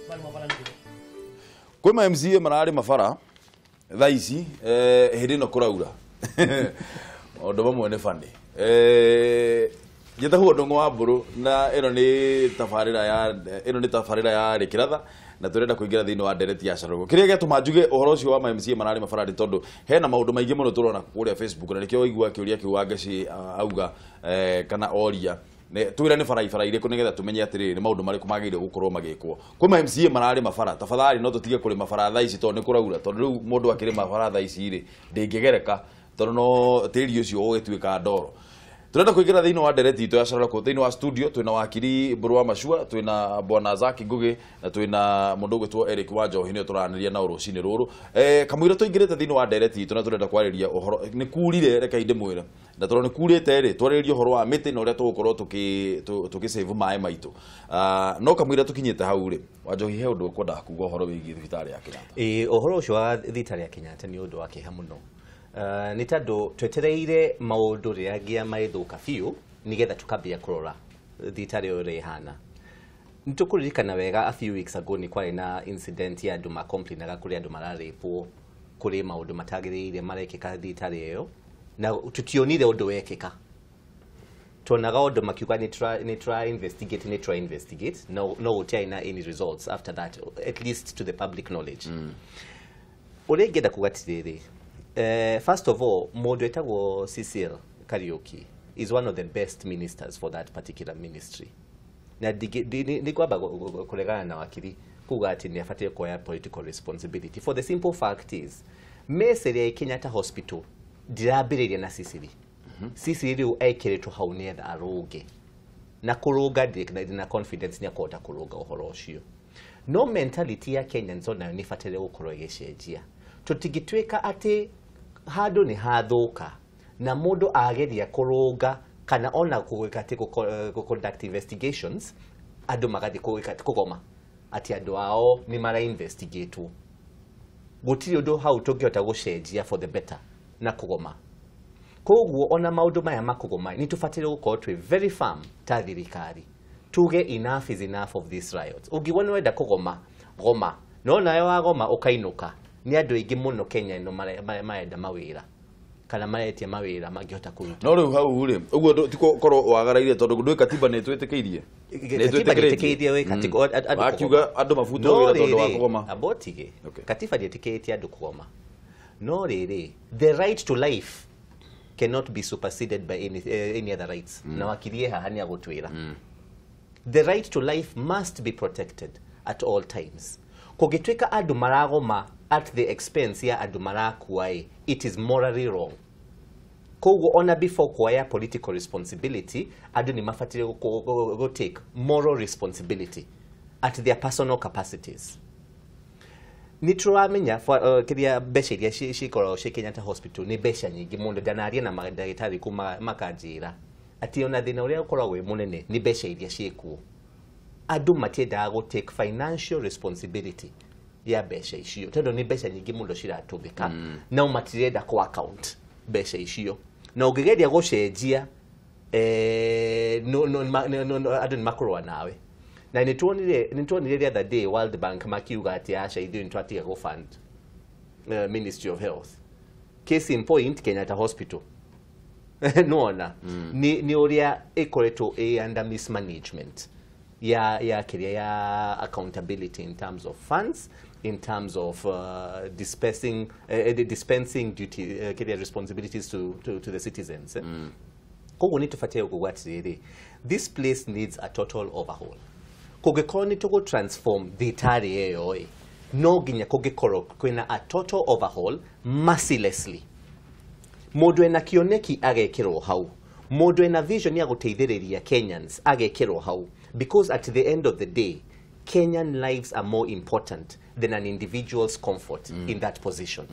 Marĩ mabara nĩkĩ? Kwĩ ma MCA mararĩ mabara thaa ici, hĩndĩ ĩno kũraura. Maũndũ mamwe nĩ bani. Njĩtagwo Ndũng'ũ wa Mbũrũ, na ĩno nĩ tabarĩra ya Rĩkĩratha, na tũrenda kũingĩra thĩinĩ wa ndereti ya Carũgũ. Kĩrĩa gĩatũma njuge ũhoro ũcio wa ma MCA mararĩ mabara nĩ tondũ hena maũndũ maingĩ mũno tũrona kũrĩa Facebook, na nĩkĩo waigua kĩũria kĩu Wangeci auga, kana oria twĩre nĩ barabara irĩkũ, nĩgetha tũmenye atĩrĩrĩ nĩ maũndũ marĩkũ magĩrĩire gũkorwo magĩkwo. Kwĩ ma MCA mararĩ mabara, tafadhali no tũtige kũrĩma bara thaa ici tondũ nĩ kũraura, tondũ rĩu mũndũ akĩrĩma bara thaa ici rĩ ndĩngĩgereka, tondũ no tĩri ũcio ũgĩtuĩka ndoro. Turenda kuingira thiini wa ndereti itu ya Carũrũkũ. Thiini wa studio twina wakiri Mburu wa Macua, twina bwana Zaki Ngugi, na twina mundu ugwitwo Eric wa Njohi, nio turaniria nao rucini ruru. Kamũira tuingirite thiini wa ndereti itu na turenda kwariria uhoro ni kurire, reke ndimwire na tondũ nĩ kurĩte rĩ, twarĩrie ũhoro wa mĩtĩ na ũrĩa tũgũkorwo tũkĩ save maĩ maitũ. No kamũira tũkinyĩte hau rĩ, Wanjohi, he ũndũ ũkwendaga kuga ũhoro wĩgiĩ thibitarĩ ya Kenyatta? Ĩĩ, ũhoro ũcio wa thibitarĩ ya Kenyatta nĩ ũndũ wa kĩeha mũno. Nĩ tondũ twetereire maũndũ rĩrĩa nginya magĩthũka biũ nĩgetha tũkambia kũrora thibitarĩ ĩyo ũrĩa ĩhana. Nĩ tũkũririkana wega, a few weeks ago nĩ kwarĩ na incident ya andũ macomplainaga kũrĩ andũ mararĩpwo, kũrĩ maũndũ matagĩrĩire marekĩka thibitarĩ ĩyo, na tũtionire ũndũ wekĩka. Tuonaga ũndũ makiuga nĩ try investigate, no gũtiarĩ na any results after that, at least to the public knowledge. Ũrĩa ingĩenda kuga atĩrĩrĩ, first of all, mũndũ etagwo Cecil Kariuki is one of the best ministers for that particular ministry, na nĩ ngwamba kũregana na wakiri kuga atĩ nĩ abatiĩ kuoya political responsibility, for the simple fact is mess ĩrĩa ĩ Kenyatta Hospital ndirambĩrĩria na Cecil. Cecil rĩu ekĩrĩtwo hau nĩgetha arũnge, na kũrũnga ndĩ na confidence nĩ akũhota kũrũnga ũhoro ũcio, no mentality ya Kenyans onayo nĩ ĩbataire gũkorwo ĩgĩcenjia. Tũtingĩtuĩka atĩ handũ nĩ hathũka na mũndũ ageria kũrũnga kana ona gwĩka atĩ gũ conduct investigations, andũ magathiĩ gwĩka atĩ kũgoma atĩ andũ ao nĩ mara investigatwo. Gũtirĩ ũndũ hau tũngĩhota gũcenjia for the better na kũgoma. Koguo ona maũndũ maya makũgoma, nĩ tũbataire gũkorwo twĩ very firm ta thirikari, tuge enough is enough of these riots. Ũngĩigua nĩ wenda kũgoma, goma, no nawe wagoma ũkainũka. Nĩ andũ aingĩ mũno Kenya ĩno marenda mawĩra kana maretia mawĩra mangĩhota kũruta. No rĩu hau rĩ, ũguo ti korwo wagaraire, tondũ ndũĩ katiba nĩ ĩtwĩtĩkĩirie. Katiba ndĩtĩkĩirie wĩka andũ Wakiuga kũgoma. Andũ mabutwo No wĩra tondũ wa rĩrĩ, kũgoma. Amba ũtige. Okay. Katiba ndĩtĩkĩrĩtie andũ kũgoma, no rĩrĩ, the right to life cannot be superseded by any other rights. Na wakirie haha nĩ agũtwĩra the right to life must be protected at all times. Kũngĩtuĩka andũ maragoma at the expense ya andũ marakua ĩ, it is morally wrong. Koguo ona before kuoya political responsibility, andũ nĩ mabatire gũ take moral responsibility at their personal capacities. Nĩ tũramenya kĩrĩa mbeca iria cikoragwo ciĩ Kenyatta Hospital nĩ mbeca nyingĩ mũno. Ndanaria na mandagĩtarĩ kũ makanjĩra atĩ ona thĩna ũrĩa ũkoragwo wĩ mũnene nĩ mbeca iria ciĩkuo. Andũ matiendaga gũ take financial responsibility ya mbeca icio tondũ nĩ mbeca nyingĩ mũno ciratũmĩka, no matirenda kũ account mbeca icio. Na ũngĩgeria gũcenjia, no, no, no, no, no, andũ nĩ makũrũa nawe. Na nĩ tuonire the other day World Bank makiuga atĩ aca, ithuĩ nĩ twatiga gũ fund Ministry of Health. Case in point, Kenyatta Hospital. Nona nĩ ũrĩa ĩkoretwo ĩ under mismanagement ya kĩrĩa ya accountability in terms of funds, in terms of dispensing duty, kĩrĩa responsibilities to the citizens, eh? Koguo nĩ tũbataire kuga atĩrĩrĩ, this place needs a total overhaul. Kũngĩkorwo nĩ tũgũ transform thibitarĩ ĩyo ĩ, no nginya kũngĩkorwo kwĩna a total overhaul mercilessly. Mũndũ ena kĩoneki agekĩrwo hau, mũndũ ena vision ya gũteithĩrĩria Kenyans agekĩrwo hau, because at the end of the day Kenyan lives are more important than an individual's comfort in that position.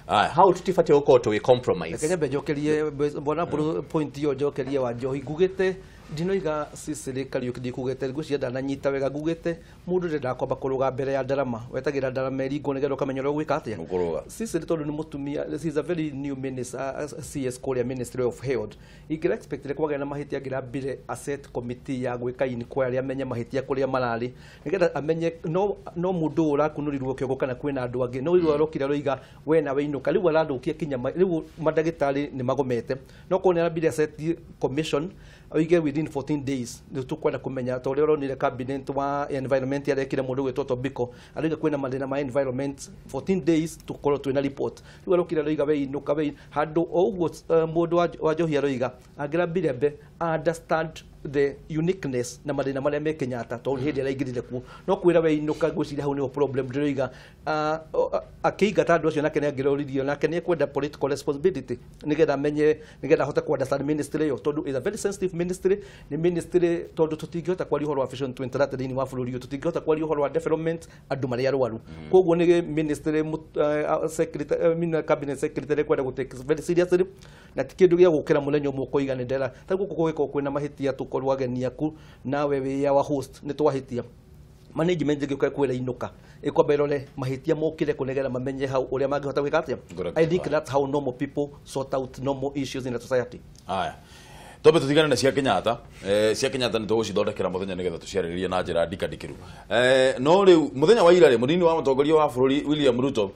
Aya. Hau tũtibatiĩ gũkorwo tũgĩ compromise. Reke nyambe njokerie bwana Mbũrũ point iyo, njokerie wa Njohi ngugĩte Ndinoiga Cecily Kariuki ndikugete ngwĩciria ndananyita wega ngugĩte mũndũ ndendaga kwamba kũrũga mbere ya ndarama wetagĩra ndarama ĩringwo nĩgetha ũkamenya ũrĩa ũgwĩka atĩa. Ũkũrũga. Cecily tondũ nĩ mũtumia, she is a very new minister, CS kũrĩa Ministry of Health. Ingĩra expectire kwagĩa na mahĩtia angĩrambire a set committee ya gwĩka inquiry amenye mahĩtia kũrĩa mararĩ nĩgetha amenye no mũndũ ũyũ ũrakunũrirwo kĩongo kana kwĩna andũ angĩ no rĩu arokire aroiga we nawe inũka rĩu arathũkia kinya rĩu mandagĩtarĩ nĩ magomete no korwo nĩ arambire a set commission oige within 14 days nĩ tũkwenda kũmenya ta ũrĩa ũronire cabinet wa environment arekire mũndũ ũgwĩtwo Tobiko arauga kwĩna mathĩna ma environment 14 days tũkorwo twĩna report rĩu arokire aroiga we inũka we handũ o ũguo mũndũ wa njohi aroiga angĩrambire mbe understand the uniqueness na mathĩna marĩa me Kenyatta tondũ hĩndĩ araingĩrire kuo no kwĩra we inũka ngwĩciria hau nĩho problem ndĩroiga akĩingata andũ acio nake nĩangĩroririo nake nĩekwenda political responsibility nĩgetha amenye nĩgetha ahote ku understand ministry ĩyo tondũ is a very sensitive ministry nĩ ministry tondũ tũtingĩhota kwaria ũhoro wa Vision 2030 thĩinĩ wa bũrũri ũyũ tũtingĩhota kwaria ũhoro wa development andũ marĩ arwaru koguo nĩ ministry secretary cabinet secretary kwenda gũ take very seriously na ti kĩndũ gĩa gũkĩra mũthenya ũmwe ũkoiga nĩ ndera ta gũkũ gũgĩkorwo kwĩna mahĩtia tũkorwo ageni aku nawe wĩ our host nĩ twahĩtia management ĩngĩũka kwĩra inũka ĩkwamba ĩrore mahĩtia mokire kũ nĩgetha mamenye hau ũrĩa mangĩhota gwĩka atĩa. I think that's how normal people sort out normal issues in the society. Aya twambe tutigane na cia Kenyatta cia Kenyatta nĩ tũgũcithondekera mũthenya nĩgetha tũciarĩrĩrie na njĩra ndikandikĩru no rĩu mũthenya wa ira rĩ mũnini wa mũtongoria wa bũrũri William Ruto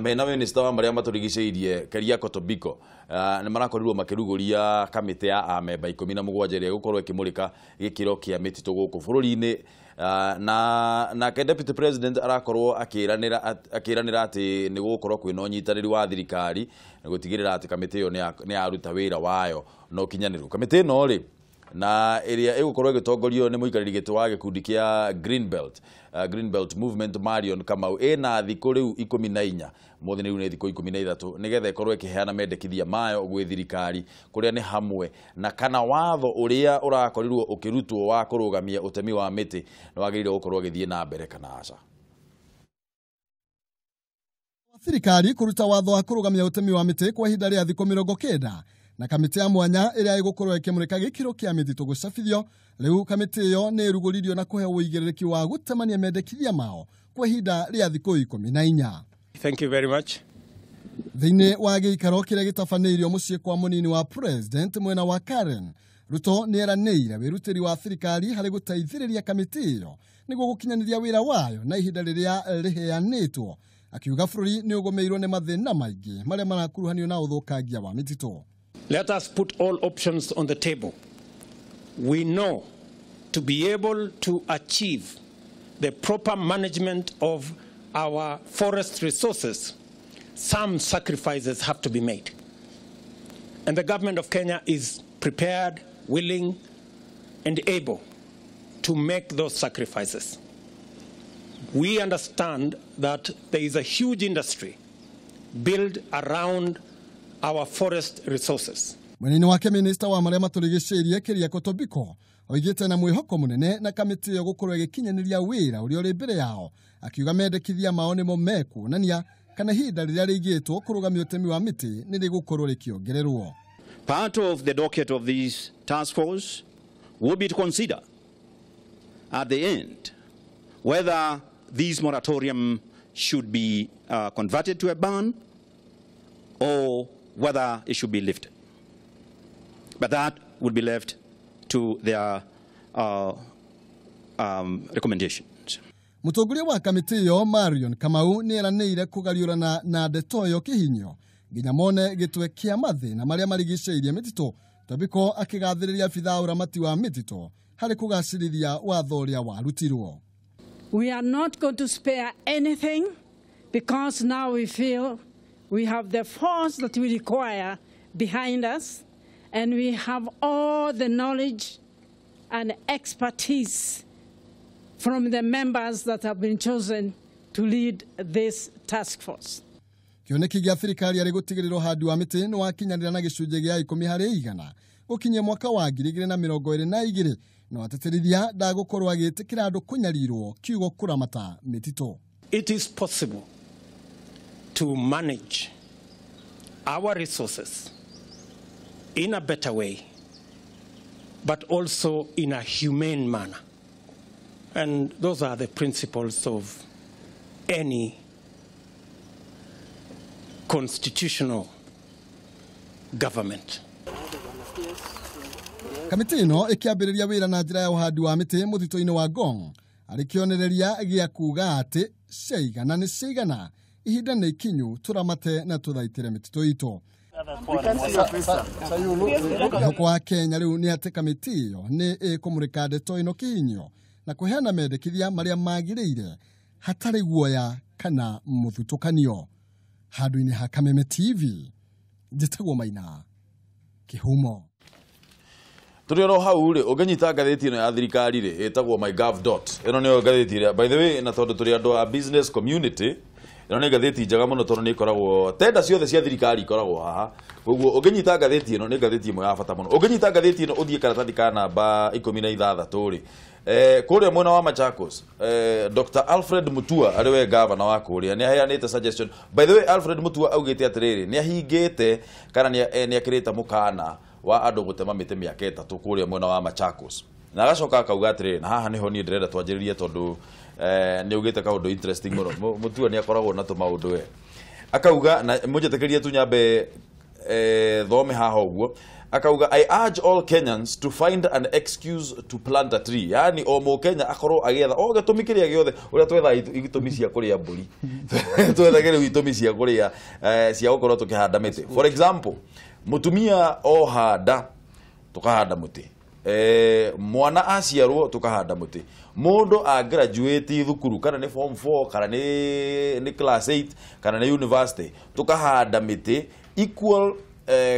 mena minister wa marĩa matũrigicĩirie Keriako Tobiko nĩ marakorirwo makĩrugũria kamĩtĩ ya amemba 17 ĩrĩa ĩgũkorwo ĩkĩmũrĩka gĩkĩro kĩa mĩtitũ gũkũ bũrũri-inĩ na nake deputy president arakorwo akĩranĩra atĩ nĩ gũgũkorwo kwĩna ũnyitanĩri wa thirikari na gũtigĩrĩra atĩ kamĩtĩ ĩyo nĩ yaruta wĩra wayo na ũkinyanĩru. Kamĩtĩ ĩno rĩ na ĩrĩa ĩgũkorwo ĩgĩtongorio nĩ mũikarĩri gĩtĩ wa gĩkundi kĩa Green Belt Movement Marion Kamau ĩna thikũ rĩu 14 mũthĩ rĩu nĩ thikũ 13 nĩgetha ĩkorwo ĩkĩheana mendekithia mayo gwĩ thirikari kũrĩa nĩ hamwe na kana watho ũrĩa ũrakorirwo ũkĩrutwo wa kũrũgamia ũtemi wa mĩtĩ nĩ wagĩrĩire gũkorwo ũgĩthiĩ na mbere kana aca. Thirikari kũruta watho wa kũrũgamia ũtemi wa mĩtĩ kwa ihinda rĩa thikũ 90 na kamĩtĩ ya mwanya ĩrĩa ĩgũkorwo ĩkĩmũrĩka gĩkĩro kĩa mĩtitũ gũcabithio rĩu kamĩtĩ ĩyo nĩ ĩrugũririo na kũheo ũigĩrĩrĩki wa gũtemania mendekithia mao kwa ihinda rĩa thikũ 14. Thank you very much. Thĩinĩ wa gĩikaro kĩrĩa gĩtabanĩirio mũciĩ kwa mũnini wa president mwena wa Karen Ruto nĩ eranĩire wĩrutĩri wa thirikari harĩ gũteithĩrĩria kamĩtĩ ĩyo nĩguo gũkinyanĩria wĩra wayo na ihinda rĩrĩa rĩheanĩtwo akiuga bũrũri nĩ ũgũmĩirwo nĩ mathĩna maingĩ marĩa marakuruhanio na ũthũkangia wa mĩtitũ. Let us put all options on the table. We know to be able to achieve the proper management of our forest resources, some sacrifices have to be made. And the government of Kenya is prepared, willing, and able to make those sacrifices. We understand that there is a huge industry built around our forest resources. Mwenini wake minister wa marĩa matũrigicĩirie Keriako Tobiko oigĩte na mwĩhoko mũnene na kamĩtĩ ĩyo gũkorwo ĩgĩkinyanĩria wĩra ũrĩa ũrĩ mbere yao akiuga mendekithia mao nĩmo mekuonania kana ihinda rĩrĩa rĩigĩtwo kũrũgamia ũtemi wa mĩtĩ nĩ rĩgũkorwo rĩkĩongererwo. Part of the docket of this task force will be to consider at the end whether this moratorium should be converted to a ban or whether it should be lifted. But that would be left to their recommendations. Mũtongoria wa kamĩtĩ ĩyo Marion Kamau nĩ eranĩire kũgariũrana na ndeto ĩyo kĩhinyo nginya mone gĩtwe kĩa mathĩna marĩa marigicĩirie mĩtitũ. Tobiko akĩgathĩrĩria abithaa ũramati wa mĩtitũ harĩ kũgacĩrithia watho ũrĩa warutirwo. We are not going to spare anything because now we feel we have the force that we require behind us, and we have all the knowledge and expertise from the members that have been chosen to lead this task force. Kĩoneki gĩa thirikari arĩ gũtigĩrĩra ũhandi wa mĩtĩ nĩ wakinyanĩra na gĩcunjĩ gĩa 10 harĩ igana gũkinyia mwaka wa 2022 no ateterithia ndagũkorwo agĩtĩkĩra andũ kũnyarirwo kiugo kũramata mĩtitũ. It is possible to manage our resources in a better way but also in a humane manner. And those are the principles of any constitutional government. Kamĩtĩ ĩno ĩkĩambĩrĩria wĩra na njĩra ya ũhandi wa mĩtĩ mũtitũ-inĩ wa Ngong arĩ kĩonereria gĩa kuuga atĩ ciaigana nĩ ciaigana, ihinda nĩ ikinyu tũramate na tũthaitĩre mĩtitũ itũ. Mwĩhoko wa Kenya rĩu nĩ atĩ kamĩtĩ ĩyo nĩ ĩkũmũrĩka ndeto ĩno kĩhinyio na kũheana mendekithia marĩa magĩrĩire hatarĩ guoya kana mũthutũkanio. Handũ-inĩ ha Kameme TV, njĩtagwo Maina Kĩhumo. Tũrĩ oro hau rĩ, ũngĩnyita ngathĩti ĩno ya thirikari rĩ, ĩtagwo MyGov dot. Ĩno nĩyo ngathĩti ĩrĩa, by the way, na tondũ tũrĩ andũ a business community, ĩno nĩ ngathĩti njega mũno tondũ nĩ ĩkoragwo tenda ciothe cia thirikari ikoragwo haha. Koguo ũngĩnyita ngathĩti ĩno nĩ ngathĩti ĩmwe ya bata mũno. Ũngĩnyita ngathĩti ĩno ũthiĩ karatathi ka namba 16 rĩ, kũrĩa mwena wa Machakos, Dr. Alfred Mutua arĩ we gavana wa kũrĩa nĩ aheanĩte suggestion. By the way, Alfred Mutua augĩte atĩrĩrĩ, nĩ ahingĩte kana nĩ akĩrĩte mũkana wa andũ gũtema mĩtĩ mĩaka 3 kũrĩa mwena wa Machakos. Na agacoka akauga atĩrĩrĩ, na haha nĩho niĩ ndĩrenda twanjĩrĩrie tondũ nĩ augĩte kaũndũ interesting mũno. Mutua nĩ akoragwo na tũmaũndũ we. Akauga, na mũnjĩtĩkĩrie tu nyambe thome haha ũguo. Akauga, I urge all Kenyans to find an excuse to plant a tree. Yani o Mũkenya akorwo agĩetha o gĩtũmi kĩrĩa gĩothe, ũrĩa twethaga itũmi cia kũrĩa mbũri, twethage rĩu itũmi cia kũrĩa cia gũkorwo tũkĩhanda mĩtĩ. For example, mũtumia ohanda tũkahanda mũtĩ, mwana aciarwo tũkahanda mũtĩ, mũndũ a graduate thukuru kana nĩ form 4 kana nĩ class 8 kana nĩ university tũkahanda mĩtĩ equal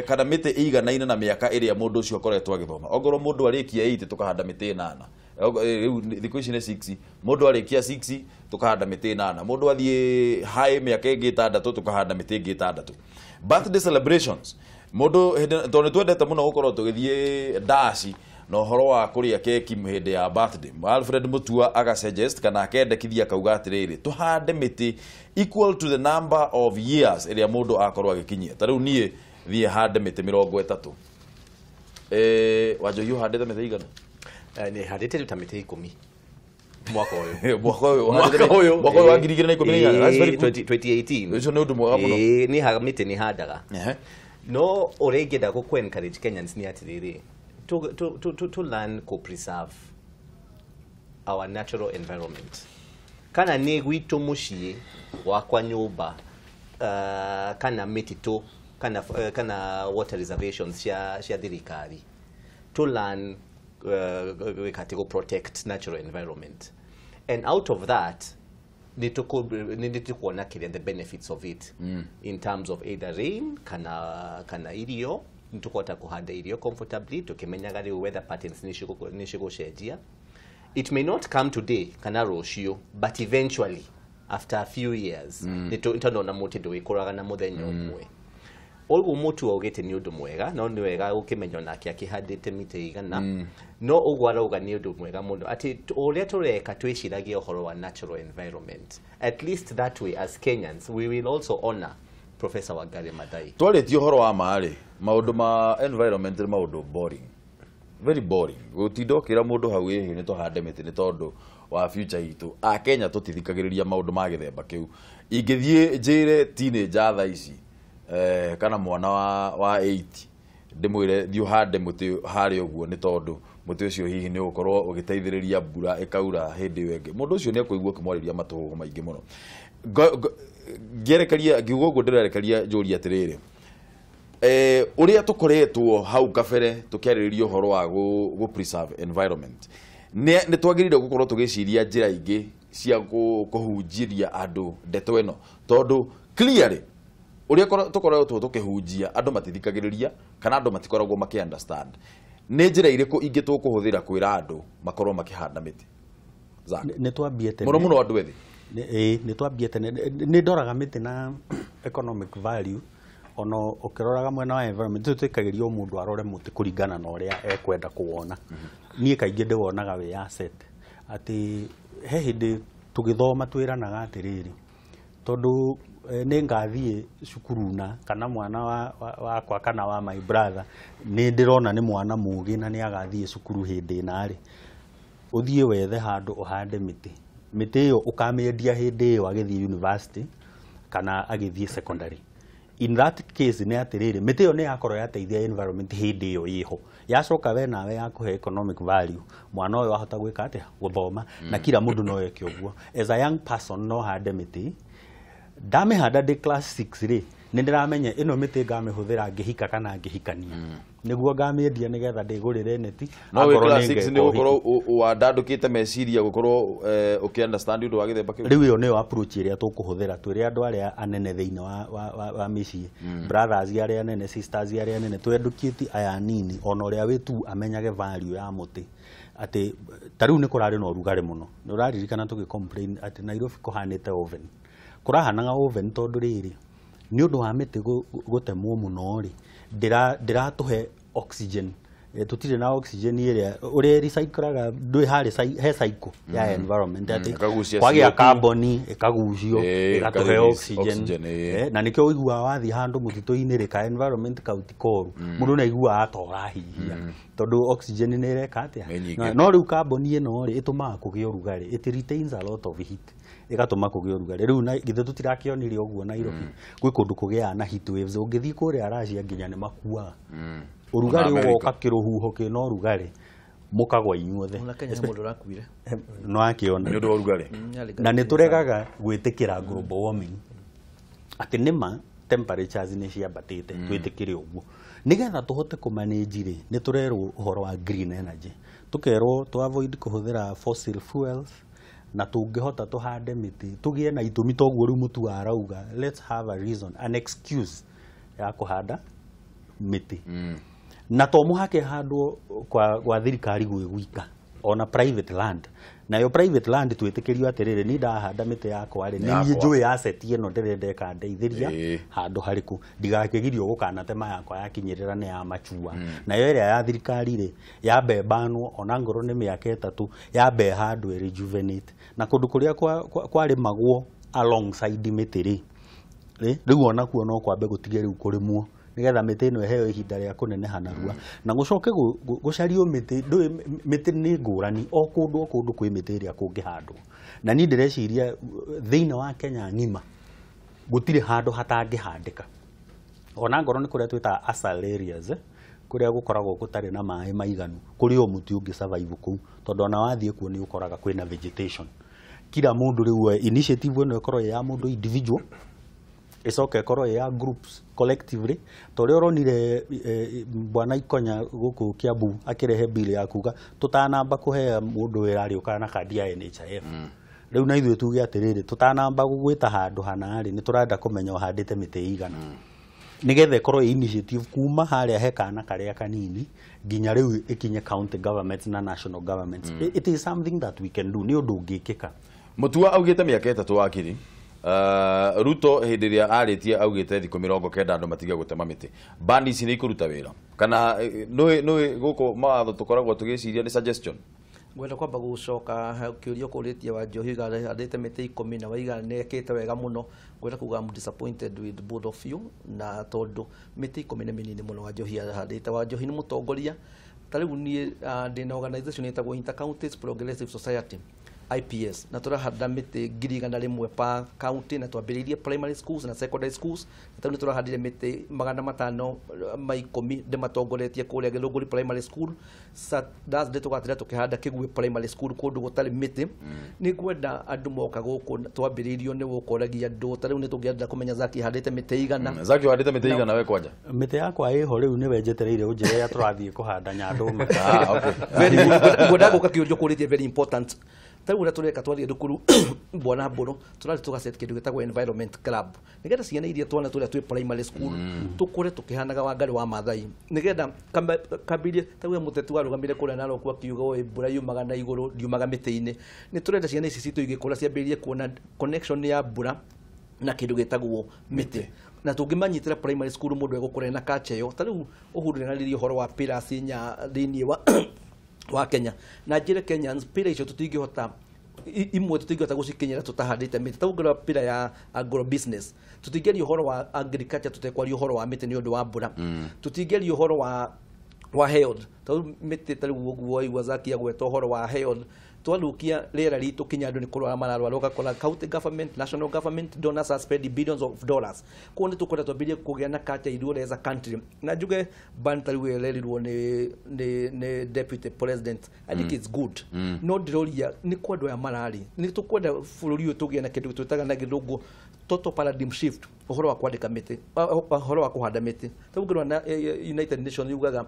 kana mĩtĩ ĩiganaine na mĩaka ĩrĩa mũndũ ũcio akoretwo agĩthoma. Ongorwo mũndũ arĩkia 8 tũkahanda mĩtĩ 8. Rĩu thikũ ici nĩ 6, mũndũ arĩkia 6 tũkahanda mĩtĩ 8, mũndũ athiĩ high mĩaka ĩngĩ 6 tũkahanda mĩtĩ ĩngĩ 6. Birthday celebrations, mũndũ tondũ nĩ twendete mũno gũkorwo tũgĩthiĩ ndaci na ũhoro wa kũrĩa keki hĩndĩ ya birthday, Alfred Mutua agasuggest kana akendekithia akauga atĩrĩrĩ, tũhande mĩtĩ equal to the number of years ĩrĩa mũndũ akorwo agĩkinyia. Ta rĩu niĩ thiĩ hande mĩtĩ 30. Wanjohi ũhandĩte mĩtĩ igana? Nĩ handĩte ta mĩtĩ 10 mwaka ũyũ. Mwaka ũyũ, mwaka ũyũ wa 2018. That's very good. 2018. Ũcio nĩ ũndũ mwega mũno. Nĩ mĩtĩ nĩ handaga. No ũrĩa ingĩenda gũkũ encourage Kenyans nĩ atĩrĩrĩ, to learn to preserve our natural environment. Kana nĩ gwitũ mũciĩ wakwa nyũmba, kana mĩtitũ, kana water reservations cia thirikari, to learn to protect natural environment. And out of that, nĩ tũkuona kĩrĩa the benefits of it in terms of either rain kana irio, nĩ tũkũhota kũhanda irio comfortably tũkĩmenyaga rĩu weather patterns nĩ cigũcenjia. It may not come today kana rũciũ, but eventually after a few years nĩ tondũ mũtĩ ndũgĩkũraga na mũthenya ũmwe. Ũguo Mutua augĩte nĩ ũndũ mwega, no nĩ wega gũkĩmenya onake akĩhandĩte mĩtĩ igana. No ũguo arauga nĩ ũndũ mwega mũno atĩ ũrĩa tũreka twĩciragie ũhoro wa natural environment. At least that way as Kenyans we will also honor Professor Wangari Maathai. Twarĩtie ũhoro wa ma-rĩ, maũndũ ma environment nĩ maũndũ boring, very boring. Gũtinda ũkĩra mũndũ hau ĩhĩ nĩ tũhande mĩtĩ nĩ tondũ wa future itũ. A Kenya tũtithikagĩrĩria maũndũ ma gĩthemba kĩu. Ingĩthiĩ njĩre teenager thaa ici kana mwana wa 8 ndĩmwĩre thiĩ ũhande mũtĩ harĩa ũguo nĩ tondũ mũtĩ ũcio hihi nĩ ũgũkorwo ũgĩteithĩrĩria mbura ĩkaura hĩndĩ ĩyo ĩngĩ, mũndũ ũcio nĩ ekũigua ũkĩmwarĩria matũhũhũ maingĩ mũno. Ngĩerekeria ngiuga ũguo ndĩrerekeria njũria atĩrĩrĩ, ũrĩa tũkoretwo hau kabere tũkĩarĩrĩria ũhoro wa gũ preserve environment, nĩ twagĩrĩire gũkorwo tũgĩciria njĩra ingĩ cia kũhunjĩria andũ ndeto ĩno, tondũ clearly ũrĩa tũkoretwo tũkĩhunjia andũ matithikagĩrĩria kana andũ matikoragwo makĩ understand. Nĩ njĩra irĩkũ ingĩ tũkũhũthĩra kwĩra andũ makorwo makĩhanda mĩtĩ? Nĩ twambie tene mũno mũno andũ ethĩ. Nĩ twambie tene. Nĩ ndoraga mĩtĩ na economic value, ona ũkĩroraga mwena wa environment tũtwĩkagĩria o mũndũ arore mũtĩ kũringana na ũrĩa ekwenda kũwona. Niĩ kaingĩ ndĩwonaga wĩ asset, atĩ he hĩndĩ tũgĩthoma twĩranaga atĩrĩrĩ, tondũ nĩ ngathiĩ cukuru na kana mwana wakwa kana wa my brother nĩ ndĩrona nĩ mwana mũgĩ na nĩ agathiĩ cukuru hĩndĩ ĩna rĩ, ũthiĩ wethe handũ ũhande mĩtĩ. Mĩtĩ ĩyo ũkamĩendia hĩndĩ ĩyo agĩthiĩ university kana agĩthiĩ secondary. In that case nĩ atĩrĩrĩ, mĩtĩ ĩyo nĩ yakorwo yateithia environment hĩndĩ ĩyo ĩho, yacoka we nawe yakũhe economic value, mwana ũyũ ahota gwĩka atĩa, gũthoma. Na kila mũndũ no eke ũguo. As a young person no hande mĩtĩ, ndamĩhanda ndĩ class 6 rĩ, nĩ ndĩramenya ĩno mĩtĩ ngamĩhũthĩra ngĩhika kana ngĩhikania, nĩguo ngamĩendia nĩgetha ndĩgũrĩre neti. No wĩ class 6 nĩ gũkorwo wandandũkĩte meciria gũkorwo ũkĩ understand ũndũ wa gĩthemba kĩu. Rĩu ĩyo nĩyo approach ĩrĩa tũkũhũthĩra twĩre andũ arĩa anene thĩinĩ wa mĩciĩ, brothers arĩa anene, sisters arĩa anene, tũ educate aya anini, ona ũrĩa wĩ tu amenyage value ya mũtĩ. Atĩ ta rĩu nĩ kũrarĩ na ũrugarĩ mũno, nĩ ũraririkana tũgĩ complain atĩ Nairobi kũhanĩte oven, kũrahanaga oven tondũ rĩrĩ nĩ ũndũ wa mĩtĩ gũtemwo mũno rĩ, ndĩratũhe oxygen. Tũtirĩ na oxygen ĩrĩa ũrĩa recyclaga, ndũĩ harĩ he cycle ya environment atĩ kwagĩa carbon ĩkagucio ĩgatũhe oxygen. Na nĩkĩo ũiguaga wathiĩ handũ mũtitũ-inĩ rĩ, ka environment kau ti koru, mũndũ nĩ aiguaga ta ũrahihia tondũ oxygen nĩ ĩreka atĩa. No rĩu carbon ĩno rĩ, ĩtũmaga kũgĩe ũrugarĩ, it retains a lot of heat, ĩgatũma kũgĩe ũrugarĩ. Rĩu githĩ tũtirakĩonire ũguo Nairobi, gwĩ kũndũ kũgĩaga na heat waves, ũngĩthiĩ kũrĩa Russia nginya nĩ makuaga, ũrugarĩ ũgoka kĩrũhuho kĩna ũrugarĩ mũkagwa inyuothe. No akĩona nĩ ũndũ wa ũrugarĩ. Na nĩ tũregaga gwĩtĩkĩra global warming atĩ nĩma temperatures nĩ ciambatĩte, twĩtĩkĩre ũguo nĩgetha tũhote kũmanage rĩ, nĩ tũrerwo ũhoro wa green energy, tũkerwo tũ avoid kũhũthĩra fossil fuels, na tũngĩhota tũhande mĩtĩ tũgĩe na itũmi. Toguo rĩu Mũtua arauga, let's have a reason, an excuse ya kũhanda mĩtĩ. Na to mũhaka ĩhandwo kwa thirikari gwĩ gwika, ona private land. Nayo private land twĩtĩkĩrio atĩrĩrĩ, niĩ ndahanda mĩtĩ yakwa rĩ, nĩ niĩ njũĩ asset ĩno ndĩrenda ĩkandeithĩria handũ harĩkũ, ndigakĩgirio gũkanatema yakwa yakinyĩrĩra nĩ ya machua. Nayo ĩrĩa ya thirikari rĩ, yambe ĩbanwo ona ngorwo nĩ mĩaka 3, yambe ĩhandwo rejuvenate. Na kũndũ kũrĩa kwarĩmagwo alongside mĩtĩ rĩ, rĩu onakuo no kwambe gũtige rĩu kũrĩmwo nĩgetha mĩtĩ ĩno ĩheo ihinda rĩa kũneneha narua, na gũcoke gũcario mĩtĩ. Ndũĩ mĩtĩ nĩ ngũrani, o kũndũ o kũndũ kwĩ mĩtĩ ĩrĩa kũngĩhandwo. Na niĩ ndĩreciria thĩinĩ wa Kenya ng'ima gũtirĩ handũ hatangĩhandĩka, ona ngorwo nĩ kũrĩa twĩtaga asal areas, kũrĩa gũkoragwo gũtarĩ na maĩ maiganu, kũrĩ o mũtĩ ũngĩ survive kũu, tondũ ona wathiĩ kuo nĩ ũkoraga kwĩna vegetation. Kila mũndũ rĩu initiative ĩno ĩkorwo ĩ ya mũndũ individual, ĩcoke ĩkorwo ĩ ya groups collectively. Ta ũrĩa ũronire bwana Ikonya gũkũ Kiambu akĩrehe bill ya kuga tũtanamba kũhea mũndũ wĩra arĩũkaga na kandi ya NHIF. Rĩu na ithuĩ tuge atĩrĩrĩ, tũtanamba gũgwĩta handũ hana rĩ, nĩ tũrenda kũmenya ũhandĩte mĩtĩ ĩigana, nĩgetha ĩkorwo ĩ initiative kuma harĩa he kana karĩa kanini nginya rĩu ĩkinye county governments na national governments. It is something that we can do, nĩ ũndũ ũngĩkĩka. Mũtua augĩte mĩaka 3 wakiri. Ruto hĩndĩ ĩrĩa arĩtie augĩte thikũ 90 andũ matige gũtema mĩtĩ. Bani ici nĩ ikũruta wĩra kana nũĩ gũkũ mawatho tũkoragwo tũgĩciria nĩ suggestion? Ngwenda kwamba gũcoka kĩũria ũkũrĩtie wa Njohi handĩte mĩtĩ 10 na waiga nĩ ekĩte wega mũno. Ngwenda kuga I'm disappointed with both of you, na tondũ mĩtĩ 10 nĩ mĩnini mũno wa Njohi ahandĩte. Wa Njohi nĩ mũtongoria. Ta rĩu niĩ ndĩna organization ĩtagwo Inter-Counties Progressive Society IPS, na tũrahanda mĩtĩ 100,000 per county, na twambĩrĩirie primary schools na secondary schools. Na rĩu nĩ tũrahandire mĩtĩ 510 ndĩmatongoretie kũrĩa Gĩthũngũri primary school. Thursday tũgatĩra tũkĩhanda Kĩguĩ primary school kũndũ gũtarĩ mĩtĩ. Nĩ ngwenda andũ moka gũkũ twambĩrĩirio nĩ gũkoragia andũ. Ta rĩu nĩ tũngĩenda kũmenya Zaki handĩte mĩtĩ igana. Zaki ũhandĩte mĩtĩ igana we kwanja? Mĩtĩ yakwa ĩho rĩu nĩwe njetereire ũnjĩre ũrĩa tũrathiĩ kũhanda Nyandũma. Very good. Ngwenda gũka kĩũria ũkũrĩtie very important. Ta rĩu ũrĩa tũreka twathiĩ thukuru bwana Mbũrũ tũrathiĩ tũgaset kĩndũ gĩtagwo environment club, nĩgetha ciana iria twana tũrĩa twĩ primary school tũkũre tũkĩhanaga Wangari wa Maathai, nĩgetha kambirie. Ta rĩu mũteti warũgamire kũrĩa Narok akiuga ũ mbura yumaga na igũrũ ndiumaga mĩtĩ-inĩ. Nĩ tũrenda ciana ici citũ igĩkũra ciambĩrĩrie kuona connection ya mbura na kĩndũ gĩtagwo mĩtĩ, na tũngĩmanyitĩra primary school mũndũ egũkũra na culture ĩyo. Ta rĩu Uhuru nĩararirie ũhoro wa pillars inya thĩinĩ wa Kenya, na njĩre Kenyans pillar icio tũtingĩhota Imwe tũtingĩhota gũcikinyĩra tũtahandĩte mĩtĩ. Ta ũngĩrora pillar ya agro business, tũtingĩaria ũhoro wa agriculture tũtekwaria ũhoro wa mĩtĩ nĩ ũndũ wa mbura. Tũtingĩaria ũhoro wa health, tondũ mĩtĩ ta rĩu ũguo waigua Zaki agweta ũhoro wa health, twathũkia rĩera ritũ kinya andũ nĩ kũrwara mararwara. Ũgakora county government, national government, donors are spending billions of dollars. Koguo nĩ tũkwenda twambĩrĩrie kũgĩa na culture ithuothe as a country. Na njuge ban ta rĩu ĩrerirwo nĩ deputy president, I think it's good, no ndĩroria nĩ kwa andũ aya mararĩ. Nĩ tũkwenda bũrũri ũyũ tũgĩe na kĩndũ twĩtaga na gĩthũngũ total paradigm shift, ũhoro wa kwandĩka mĩtĩ, ũhoro wa kũhanda mĩtĩ. Ta ũngĩrora na United Nations yugaga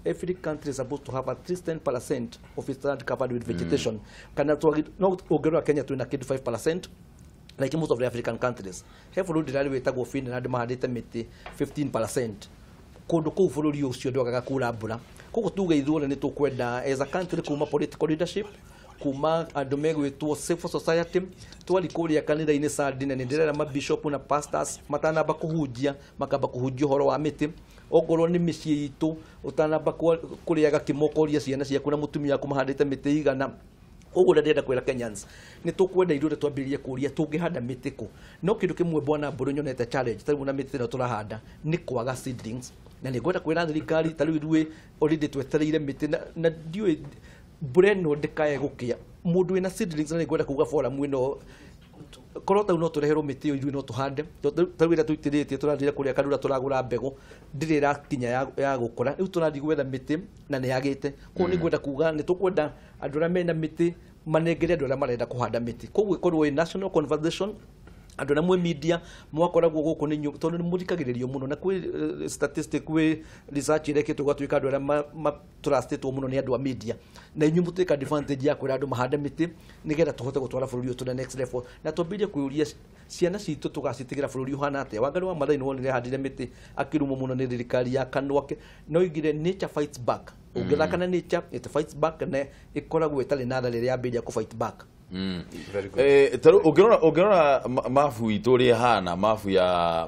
every country is supposed to have at least 10% of its land covered with vegetation. Kana no ũngĩrora Kenya twĩna kĩndũ 5% like most of the African countries. He bũrũri ndĩrarĩ wĩtagwo Finland mahandĩte mĩtĩ 15%. Kũndũ kũu bũrũri ũcio ndwagaga kura mbura. Koguo tuge ithuothe nĩ tũkwenda as a country, kuma political leadership, kuma andũ megwĩtwo civil society, twari kũrĩa kanitha-inĩ Sunday, na nĩ ndĩrera mabishop na pastors matanamba kũhunjia makamba kũhunjia ũhoro wa mĩtĩ. Ongorwo nĩ mĩciĩ itũ, ũtanamba kũrĩaga kĩmo ũkoria ciana ciaku na mũtumia waku mahandĩte mĩtĩ igana. Koguo ũrĩa ndĩrenda kwĩra Kenyans, nĩ tũkwenda ithuothe twambĩrĩrie kũria tũngĩhanda mĩtĩ kũ. No kĩndũ kĩmwe, bwana Mbũrũ, nyonete challenge ta rĩu na mĩtĩ ĩno tũrahanda nĩ kwaga seedlings. Na nĩ ngwenda kwĩra thirikari, ta rĩu ithuĩ already twetereire mĩtĩ na ndiũĩ mbura ĩno ndĩkae gũkĩa mũndũ wĩna seedlings. Na nĩ ngwenda kuga forum ĩno, korwo tau no tũreherwo mĩtĩ ĩyo, ithuĩ no tũhande. Ta rĩu ĩrĩa tũitĩrĩtie, tũrathire kũrĩa Karura tũragũra mbegũ, ndĩrĩ ĩrakinya ya gũkũra. Rĩu tũrathiĩ gwetha mĩtĩ na nĩ yagĩte. Koguo nĩ ngwenda kuga nĩ tũkwenda andũ arĩa mena mĩtĩ manengere andũ arĩa marenda kũhanda mĩtĩ. Koguo ĩkorwo ĩ national conversation. Andũ arĩa mwĩ media mwakoragwo gũkũ nĩ inyuĩ, tondũ nĩ mũthikagĩrĩrio mũno, na kwĩ statistic, kwĩ research ĩrekĩtwo gwatuĩka andũ arĩa matrustĩtwo mũno nĩ andũ a media, na inyuĩ mũtĩka advantage ya kwĩra andũ mahande mĩtĩ nĩgetha tũhote gũtwara bũrũri ũyũ to the next level, na twambĩrĩrie kwĩyũria ciana citũ tũgacitigĩra bũrũri ũhana atĩa. Wangari wa Maathai nĩ wonire ahandire mĩtĩ akĩrumwo mũno nĩ thirikari ya kanua ke. No oigire nature fights back. Ũngĩthaka na nature, it fights back, na ĩkoragwo ĩtarĩ na tha rĩrĩa yambĩrĩria kũ fight back. Very good. Tarĩu ũngĩrora mabu itũ ũrĩa ĩhana,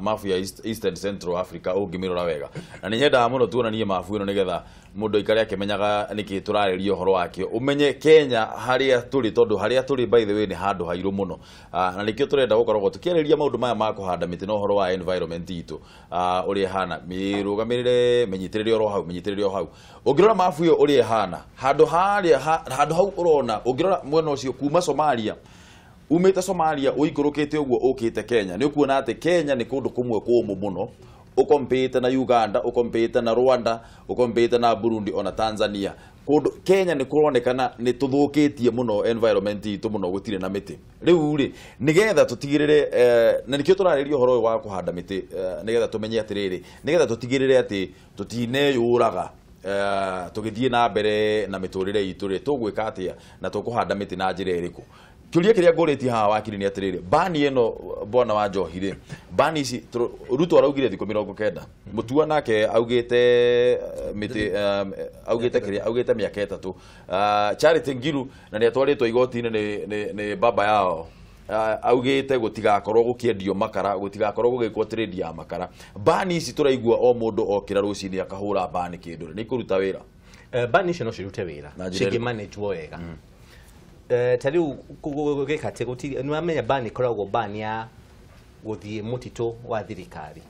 mabu ya Eastern Central Africa, ũngĩmĩrora wega, na nĩ nyendaga mũno tuonanie mabu ĩno nĩgetha mũndũ aikare akĩmenyaga nĩkĩ tũrarĩria ũhoro wakĩo, ũmenye Kenya harĩa tũrĩ, tondũ harĩa tũrĩ, by the way, nĩ handũ hairũ mũno. Na nĩkĩo tũrenda gũkoragwo tũkĩarĩria maũndũ maya ma kũhanda mĩtĩ na ũhoro wa environment itũ ũrĩa ĩhana, mĩrũgamĩrĩre, mĩnyitĩrĩre oro hau, mĩnyitĩrĩre o hau. Ũngĩrora mabu ĩyo ũrĩa ĩhana, handũ harĩa handũ hau ũrona, ũngĩrora mwena ũcio kuma Somalia, umĩte Somalia ũikũrũkĩte ũguo ũkĩte Kenya, nĩ ũkuona atĩ Kenya nĩ kũndũ kũmwe kũmũ mũno ũkompĩte na Uganda, ũkompĩte na Rwanda, ũkompĩte na Burundi ona Tanzania. Kũndũ Kenya nĩ kũronekana nĩ tũthũkĩtie mũno environment itũ mũno, gũtirĩ na mĩtĩ. Rĩu rĩ, nĩgetha tũtigĩrĩre na nĩkĩo tũrarĩria ũhoro ũyũ wa kũhanda mĩtĩ, nĩgetha tũmenye atĩrĩrĩ, nĩgetha tũtigĩrĩre atĩ tũtineyũraga tũgĩthiĩ na mbere na mĩtũrĩre itũ rĩ, tũgwĩka atĩa na tũkũhanda mĩtĩ na njĩra ĩrĩkũ? Kĩũria kĩrĩa ngũrĩtie haha, wakiri, nĩ atĩrĩrĩ, bani ĩno, bwana wa njohi rĩ, bani ici Ruto araugire thikũ 90, Mũtua nake augĩte mĩtĩ augĩte kĩrĩa augĩte mĩaka 3. Charity Ngiru, na nĩ atwarĩtwo igoti-inĩ nĩ baba yao, augĩte gũtigakorwo gũkĩendio makara, gũtigakorwo gũgĩkwo trade ya makara. Bani ici tũraigua o mũndũ okĩra rũcinĩ akahũra bani kĩndũ rĩ, nĩ ikũruta wĩra? Bani icio no cirute wĩra Na njĩra ĩrĩkũ? cingĩmanagwo wega. Ta rĩu gũgĩka atĩ gũtirĩ, nĩ wamenya bani ĩkoragwo bani ya gũthiĩ mũtitũ wa thirikari,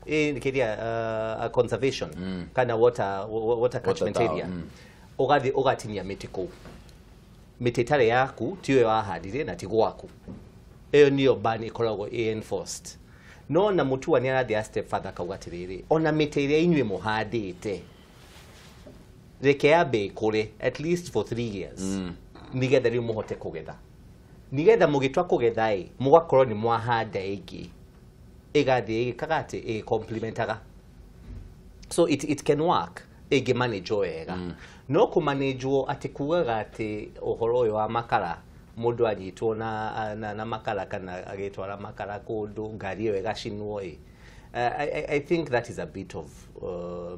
ĩ kĩrĩa conservation kana water catchment tower, area, ũgathiĩ ũgatinia mĩtĩ kũu, mĩtĩ ĩtarĩ yaku, tiwe wahandire na ti gwaku. Ĩyo nĩyo ban ĩkoragwo ĩ enforced. No na Mutua nĩ arathiĩ a step further, akauga atĩrĩrĩ, ona mĩtĩ ĩrĩa inyuĩ mũhandĩte, reke yambe ĩkũre at least for 3 years, nĩgetha rĩu mũhote kũgetha, nĩgetha mũgĩtua kũgetha ĩ mũgakorwo nĩ mwahanda ĩngĩ ĩgathiĩ ĩgĩkaga atĩ ĩgĩcomplementaga. So it can work ĩngĩmanĩjwo wega. No kũmanĩjwo atĩ kugaga atĩ ũhoro ũyũ wa makara, mũndũ anyitwo na makara kana agĩtwara makara kũndũ, ngari ĩyo ĩgacinwo ĩ, I think that is a bit of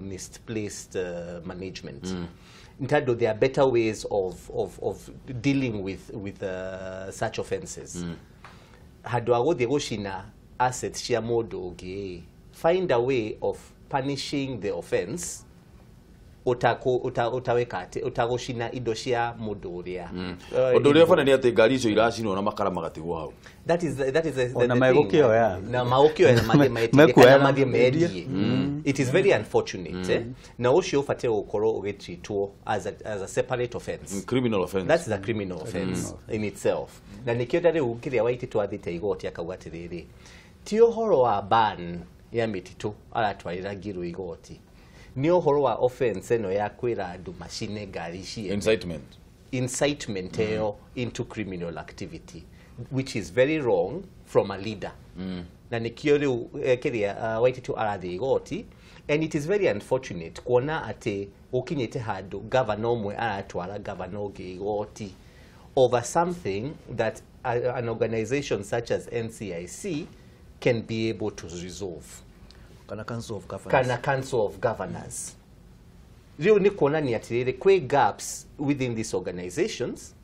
misplaced management. Ntando there are better ways of dealing with such offenses. Handũ ha gũthiĩ gũcina assets cia mũndũ ũngĩ, find a way of punishing the offense. Utaweka ati utagucina indo cia mundu uria. Undu uria bana ni ati ngari icio iracinwo na makara magatigwo hau. That is the na magukioya na magukioya na mathie maetie kana mathie mendie. It is very unfortunate. Na ucio ubatie gukorwo ugitreatwo as a separate offense. Criminal offense. That is a criminal offense in itself. Na nikio riu kiria Waititu athite igoti akauga atiriri ti uhoro wa ban ya mititu aratwarira Ngiru igoti, ni uhoro wa offense eno ya kwira andu macine ngari cie incitement eyo into criminal activity, which is very wrong from a leader. Na nikio riu kiria Waititu arathi igoti, and it is very unfortunate kuona ati ukinyite handu governor umwe aratwara governor ungi igoti over something that an organization such as NCIC can be able to resolve. Kana Council of Governors. Kana Council of Governors. Riu ni kuonania atiriri kwi gaps within these organizations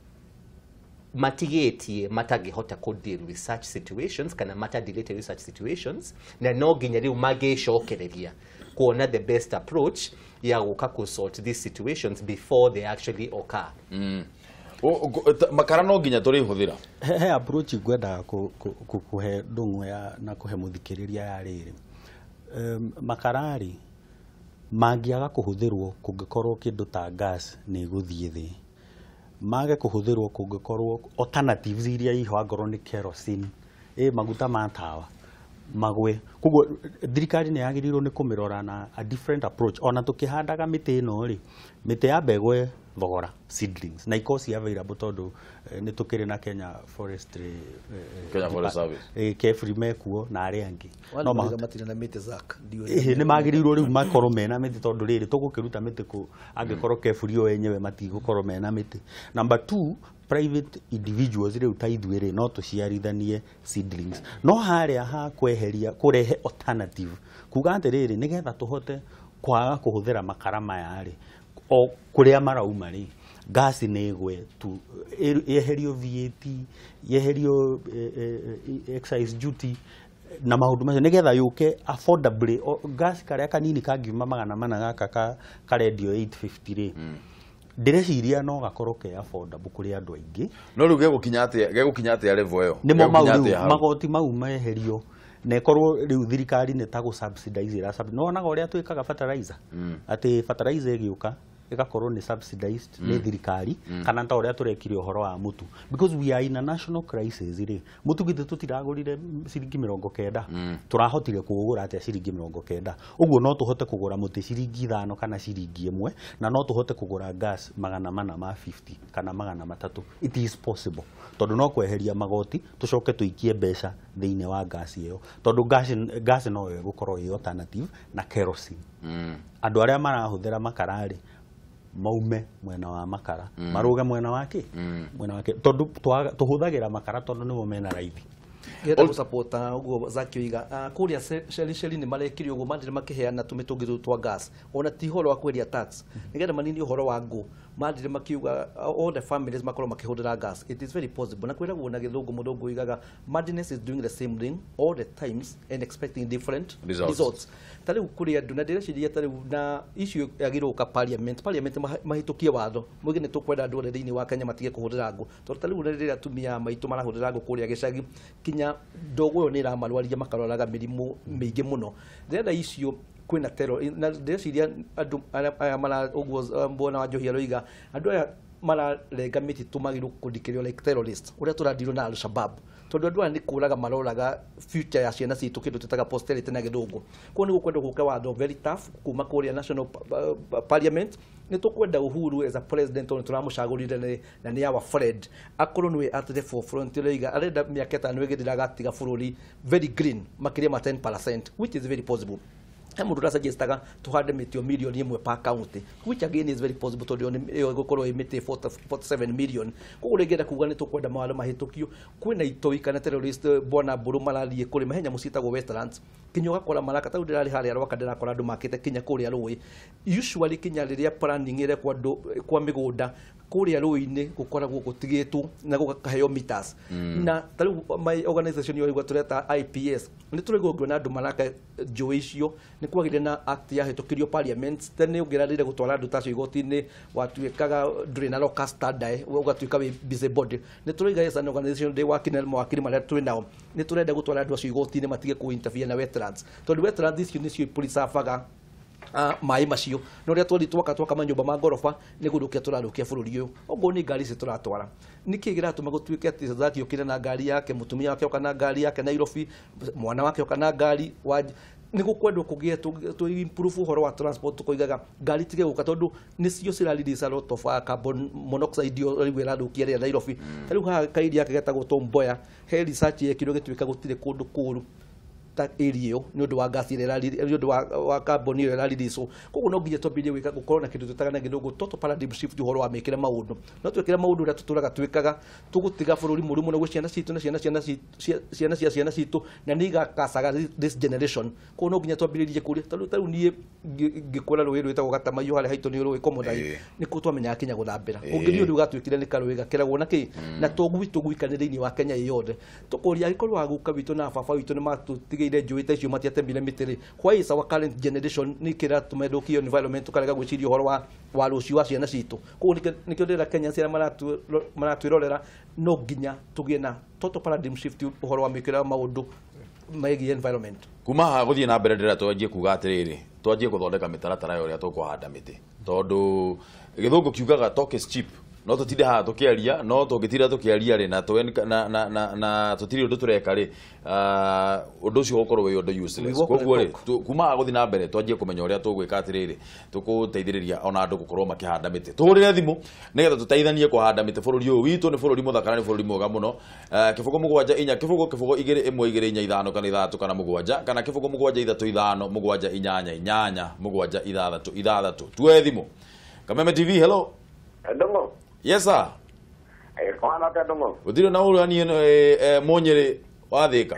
matigetie matangihota ku deal with such situations kana matadealite with such situations, na no nginya riu magicokereria kuona the best approach ya guka ku sort these situations before they actually occur. Makara no nginya turihuthira. He approach ngwendaga kuhe ndung'u ya na kuhe muthikiriria ya riri. Makarari mangiaga kuhuthirwo kungikorwo kindu ta gas ni guthie thi, mage kuhuthirwo kungikorwo alternatives iria iho angorwo ni kerosene, maguta ma tawa magwe. Koguo thirikari ni yagiriirwo ni kumirora na a different approach. Ona tukihandaga miti ino ri, miti ya mbegũ thogora seedlings na ikorwo ci available tondu ni tukiri na Kenya Forestry, Kenya Forest Service, KEFRI mekuo na aria angi no matirĩ na mĩtĩ Zack nĩ magĩrĩirwo rĩu makorwo mena mĩtĩ tondu rĩrĩ tũgũkĩruta mĩtĩ kũ angĩkorwo KEFRI o enyewe matigũkorwo mena mĩtĩ. Number 2, private individuals rĩu ta ithuĩ rĩ no tũciarithanie seedlings, no harĩa ha kweheria kũrehe alternative kuga atĩrĩrĩ nĩgetha tũhote kwaga kũhũthĩra makara maya rĩ o kuria marauma ri gas ni igwe tu yeherio VAT, yeherio excise duty na maundu macio nigetha yuke affordably. Gas karia kanini kangiuma 400 gaka karendio 850 ri ndireciria no gakorwo ke affordable kuri andu aingi. No riu gegukinya atia level iyo nimo mau magoti mau meherio na ikorwo riu thirikari ni ta gũ-subsidize ira no onaga uria twikaga fertilizer ati fertilizer ĩgĩũka ĩgakorwo ni subsidized nĩ thirikari kana ta uria turekire ũhoro wa mũtu, because we are in a national crisis ri mũtu githĩ tũtiragũrire ciringi 90, turahotire kũũgũra atia ciringi 90? Ũguo no tũhote kũgũra mũtĩ ciringi 5 kana ciringi 1, na no tũhote kũgũra gas 450 kana 300. It is possible tondu no kweheria magoti tucoke tuikie mbeca thĩinĩ wa gas ĩyo, tondu gas no ĩgũkorwo ĩ alternative na kerosene. Andũ arĩa marahũthĩra makara rĩ maume mwena wa makara maruge mwena wake mwena wake tondu tuhuthagira makara tondu nimo mena raithi. Ngenda gusapota uguo Zack oiga kuria Shelly ni marekire uguo mandire makiheana tumitungi tu twa gas ona ti horo wa kweria tax nigetha manini uhoro wa ngu mandire makiuga all the families makorwo makihuthira gas. It is very possible na kwiragwo na githungu mundu oigaga madness is doing the same thing all the times and expecting different results. Ta riu kuri andu na ndireciria ta riu na issue yagirwo ka parliament mahitukie watho mwige ni tukwenda andu othe thiini wa Kenya matige kuhuthira ngu tondu ta riu riria atumia maitu marahuthira ngu kuria gicagi kinya ndogo ĩyo nĩ ĩramarwaria makarwaraga mĩrimũ mĩingĩ mũno. Ndĩrenda icio kwĩna tero na ndĩreciria andũ aya mara ũguo mbona wa Njohi aroiga andũ aya mararenga mĩtitũ magĩrĩirwo kũthikĩrĩrio like terrorist ũrĩa tũradirwo na Al-Shabaab tondu andũ aya nĩ kũraga maroraga future ya ciana citũ kĩndũ twĩtaga posterity na gĩthũngũ. Koguo nĩ gũkwenda gũke watho very tough kuma kũrĩa national parliament. Nĩ tũkwenda Uhuru as a president tondũ tũramũcagũrire na nĩ our friend akorwo nĩwe at the forefront ũraiga arenda mĩaka 5 ĩgĩthira agatiga bũrũri very green makĩria ma 10% which is very possible. He mũndũ ũrasuggestaga tũhande mĩtĩ o milioni 1 per county which again is very possible tondũ ĩyo ĩgũkorwo ĩ mĩtĩ 47 million. Koguo rĩngĩenda kuga nĩ tũkwenda mawatho mahĩtũkio kwĩna itoi kana terrorist bwana mbũrũ marathiĩ kũrĩma he nyamũ ciĩtagwo wetlands kinya ũgakora maraka tau ndĩrarĩ harĩa Rwaka ndĩrakora andũ makĩte kinya kũrĩa rũĩ usually kinya rĩrĩa planning ĩrekwo andũ kwa mĩgũnda Kũrĩa rũĩ-inĩ gũkoragwo gũtigĩtwo na gũkaheo meters. Na ta rĩu my organization yo igwa tũreta IPS nĩ tũraigua ũngĩona andũ maraka njũĩ icio nĩ kwagĩire na act yahĩtũkirio parliament. Tene ũngĩrarire gũtwara andũ ta acio igoti-inĩ watuĩkaga ndũrĩ na locus standi, ũgatuĩka wĩ busybody. Nĩ tũraiga as an organization ndĩ wakiri na mawakiri marĩa twĩ nao nĩ tũrenda gũtwara andũ acio igoti-inĩ matige kũ interfere na wetlands, tondũ wetlands icio nĩcio preservaga maĩ macio. No rĩrĩa twathiĩ twaka manyũmba ma ngoroba nĩ gũthũkia tũrathũkia bũrũri ũyũ. Okorwo nĩ ngari ici tũratwara, nĩkĩ kĩratũma gũtuĩke atĩ Zaki okire na ngari yake, mũtumia wake oka na ngari yake Nairobi, mwana wake oka na ngari wa nĩ gũkwendwo kũgĩe tũ improve ũhoro wa transport, tũkoigaga ngari tige gũka tondũ nĩcio cira release a lot of carbon monoxide ĩyo rĩu ĩrathũkia rĩera Nairobi. Ta rĩu haha kairia gaka getagwo Tom Mboya, he research yekirwo gĩtuĩka gũtirĩ kũndũ kũũru ta area ĩyo nĩ ũndũ wa gas ĩrĩa nĩ ũndũ wa carbon ĩyo ĩrarelease. Koguo no nginya twambĩrĩrie gwĩka gũkorwo na kĩndũ twĩtaga na gĩthũngũ total paradigm shift ũhoro wa mĩkĩre maũndũ. No twĩkĩre maũndũ ũrĩa tũtũraga twĩkaga, tũgũtiga bũrũri mũru mũno gwĩ ciana citũ na ciana ciana ciana cia ciana citũ, na nĩ igakacaga this generation. Koguo no nginya twambĩrĩrie kũrĩa tondũ ta rĩu niĩ ngĩkũra rũĩ rwĩtagwo Gatamaiyũ harĩa haitũ nĩ rũĩ Komothai, nĩkuo twamenyaga kinya gũthambĩra. Ũngĩthiĩ rĩu gatuĩkire nĩ karũĩ gakĩragwo na kĩ na to gwitũ gwika nĩ thĩinĩ wa Kenya yothe. Tũkoria angĩkorwo wa guka witũ na baba witũ nĩ matũtigĩire njũĩ ta icio matiatemire mĩtĩ rĩ, why is our current generation nĩ kĩratũma ĩthũkie environment tũkarega gwĩciria ũhoro wa rũciũ wa ciana citũ? Koguo nĩkĩo ndĩrera Kenya ciarĩa maratwĩrorera no nginya tũgĩe na total paradigm shift ũhoro wa mĩkĩre ya maũndũ megiĩ environment. Kuma haha gũthiĩ na mbere ndĩrenda twanjie kuga atĩrĩrĩ, twanjie gũthondeka mĩtaratara ya ũrĩa tũkũhanda mĩtĩ, tondũ gĩthũngũ kiugaga talk is cheap. No tũtinde haha tũkĩaria, no tũngĩtinda tũkĩaria rĩ na na na na na tũtirĩ ũndũ tũreka rĩ, ũndũ ũcio ũgũkorwo wĩ ũndũ useless. Koguo rĩ, kuma haha gũthiĩ na mbere twanjie kũmenya ũrĩa tũgwĩka atĩrĩrĩ, tũkũteithĩrĩria ona andũ gũkorwo makĩhanda mĩtĩ. Tũhũrĩre thimũ nĩgetha tũteithanie kũhanda mĩtĩ. Bũrũri ũyũ witũ nĩ bũrũri mũthaka na nĩ bũrũri mwega mũno. 0 7 4 0 0 2 1 2 4 5 kana 6 kana 7 kana 0 7 3 5 7 8 8 7 6 6. Tuoe thimũ. Kameme TV, hello. Ndongo. Yes sir. Kwana atĩa Ndongo? Gũtirĩ na ũru niĩ, Mũnyĩrĩ wa Thĩka.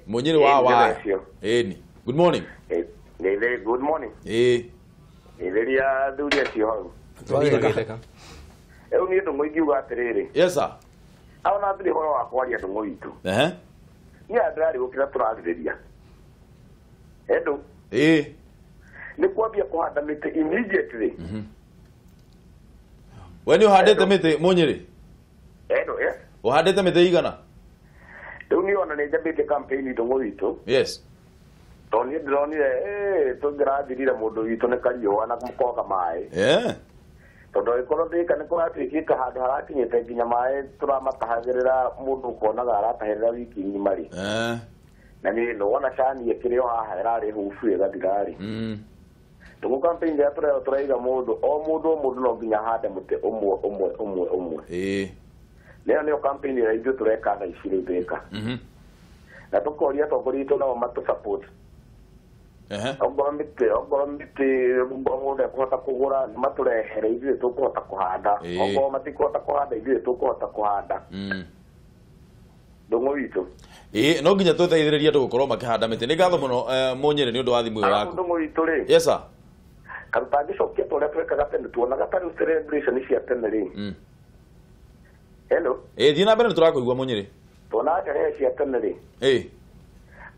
Mũnyĩrĩ wa waya. Ĩni. Good morning. Nĩ good morning. Ngeithĩria athuri acio hau. Rĩu niĩ Ndongo ingiuga atĩrĩrĩ. Yes sir. Ona hatirĩ ũhoro wa kwaria Ndongo witũ. Niĩ ndĩrarĩ gũkĩra tũrarĩrĩria. Endo. Nĩ kwambia kũhanda mĩtĩ immediately. We nĩ ũhandĩte mĩtĩ, Mũnyĩrĩ? Endo, yes. Ũhandĩte mĩtĩ igana? Rĩu niĩ ona nĩ njambĩtie campaign Ndongo witũ. Yes. Tondũ niĩ ndĩronire tũngĩrathirire mũndũ witũ nĩ kariũa na kwaga maĩ. Tondũ angĩkorwo ndĩka nĩ kũratuĩkĩte handũ harakinyĩte nginya maĩ tũramatahagĩrĩra, mũndũ ũkonaga aratahĩrĩra wiki ng'ima rĩ. Na nĩ wona cani ĩkĩrĩ o haha ĩrarĩ hubu ĩgathira rĩ. Ndũgũ campaign ĩrĩa tũreo tũraiga mũndũ o mũndũ o mũndũ no nginya ahande mũtĩ ũmwe ũmwe ũmwe ũmwe. Nĩyo nĩyo campaign ĩrĩa ithuĩ tũreka thaa ici rĩu Thĩka. Na tũkoria atongoria aitũ nao matũ support. Okorwo mĩtĩ mũndũ ekũhota kũgũra matũrehere, ithuĩ tũkũhota kũhanda. Okorwo matikũhota kũhanda, ithuĩ tũkũhota kũhanda. Ndũng'ũ witũ. Ĩĩ, no nginya tũteithĩrĩrie andũ gũkorwo makĩhanda mĩtĩ. Nĩ ngatho mũno, Mũnyĩrĩ, nĩ ũndũ wa thimũ ĩyo Arabu yaku. Ndũng'ũ witũ rĩ. Yes sir. Kamũtangĩcokia ta ũrĩa twekaga tene, tuonaga ta rĩu celebration cia tene rĩ. Hello. Ĩĩ, thiĩ na mbere, nĩ tũrakũigua, Mũnyĩrĩ. Tuonaga sherehe cia tene rĩ.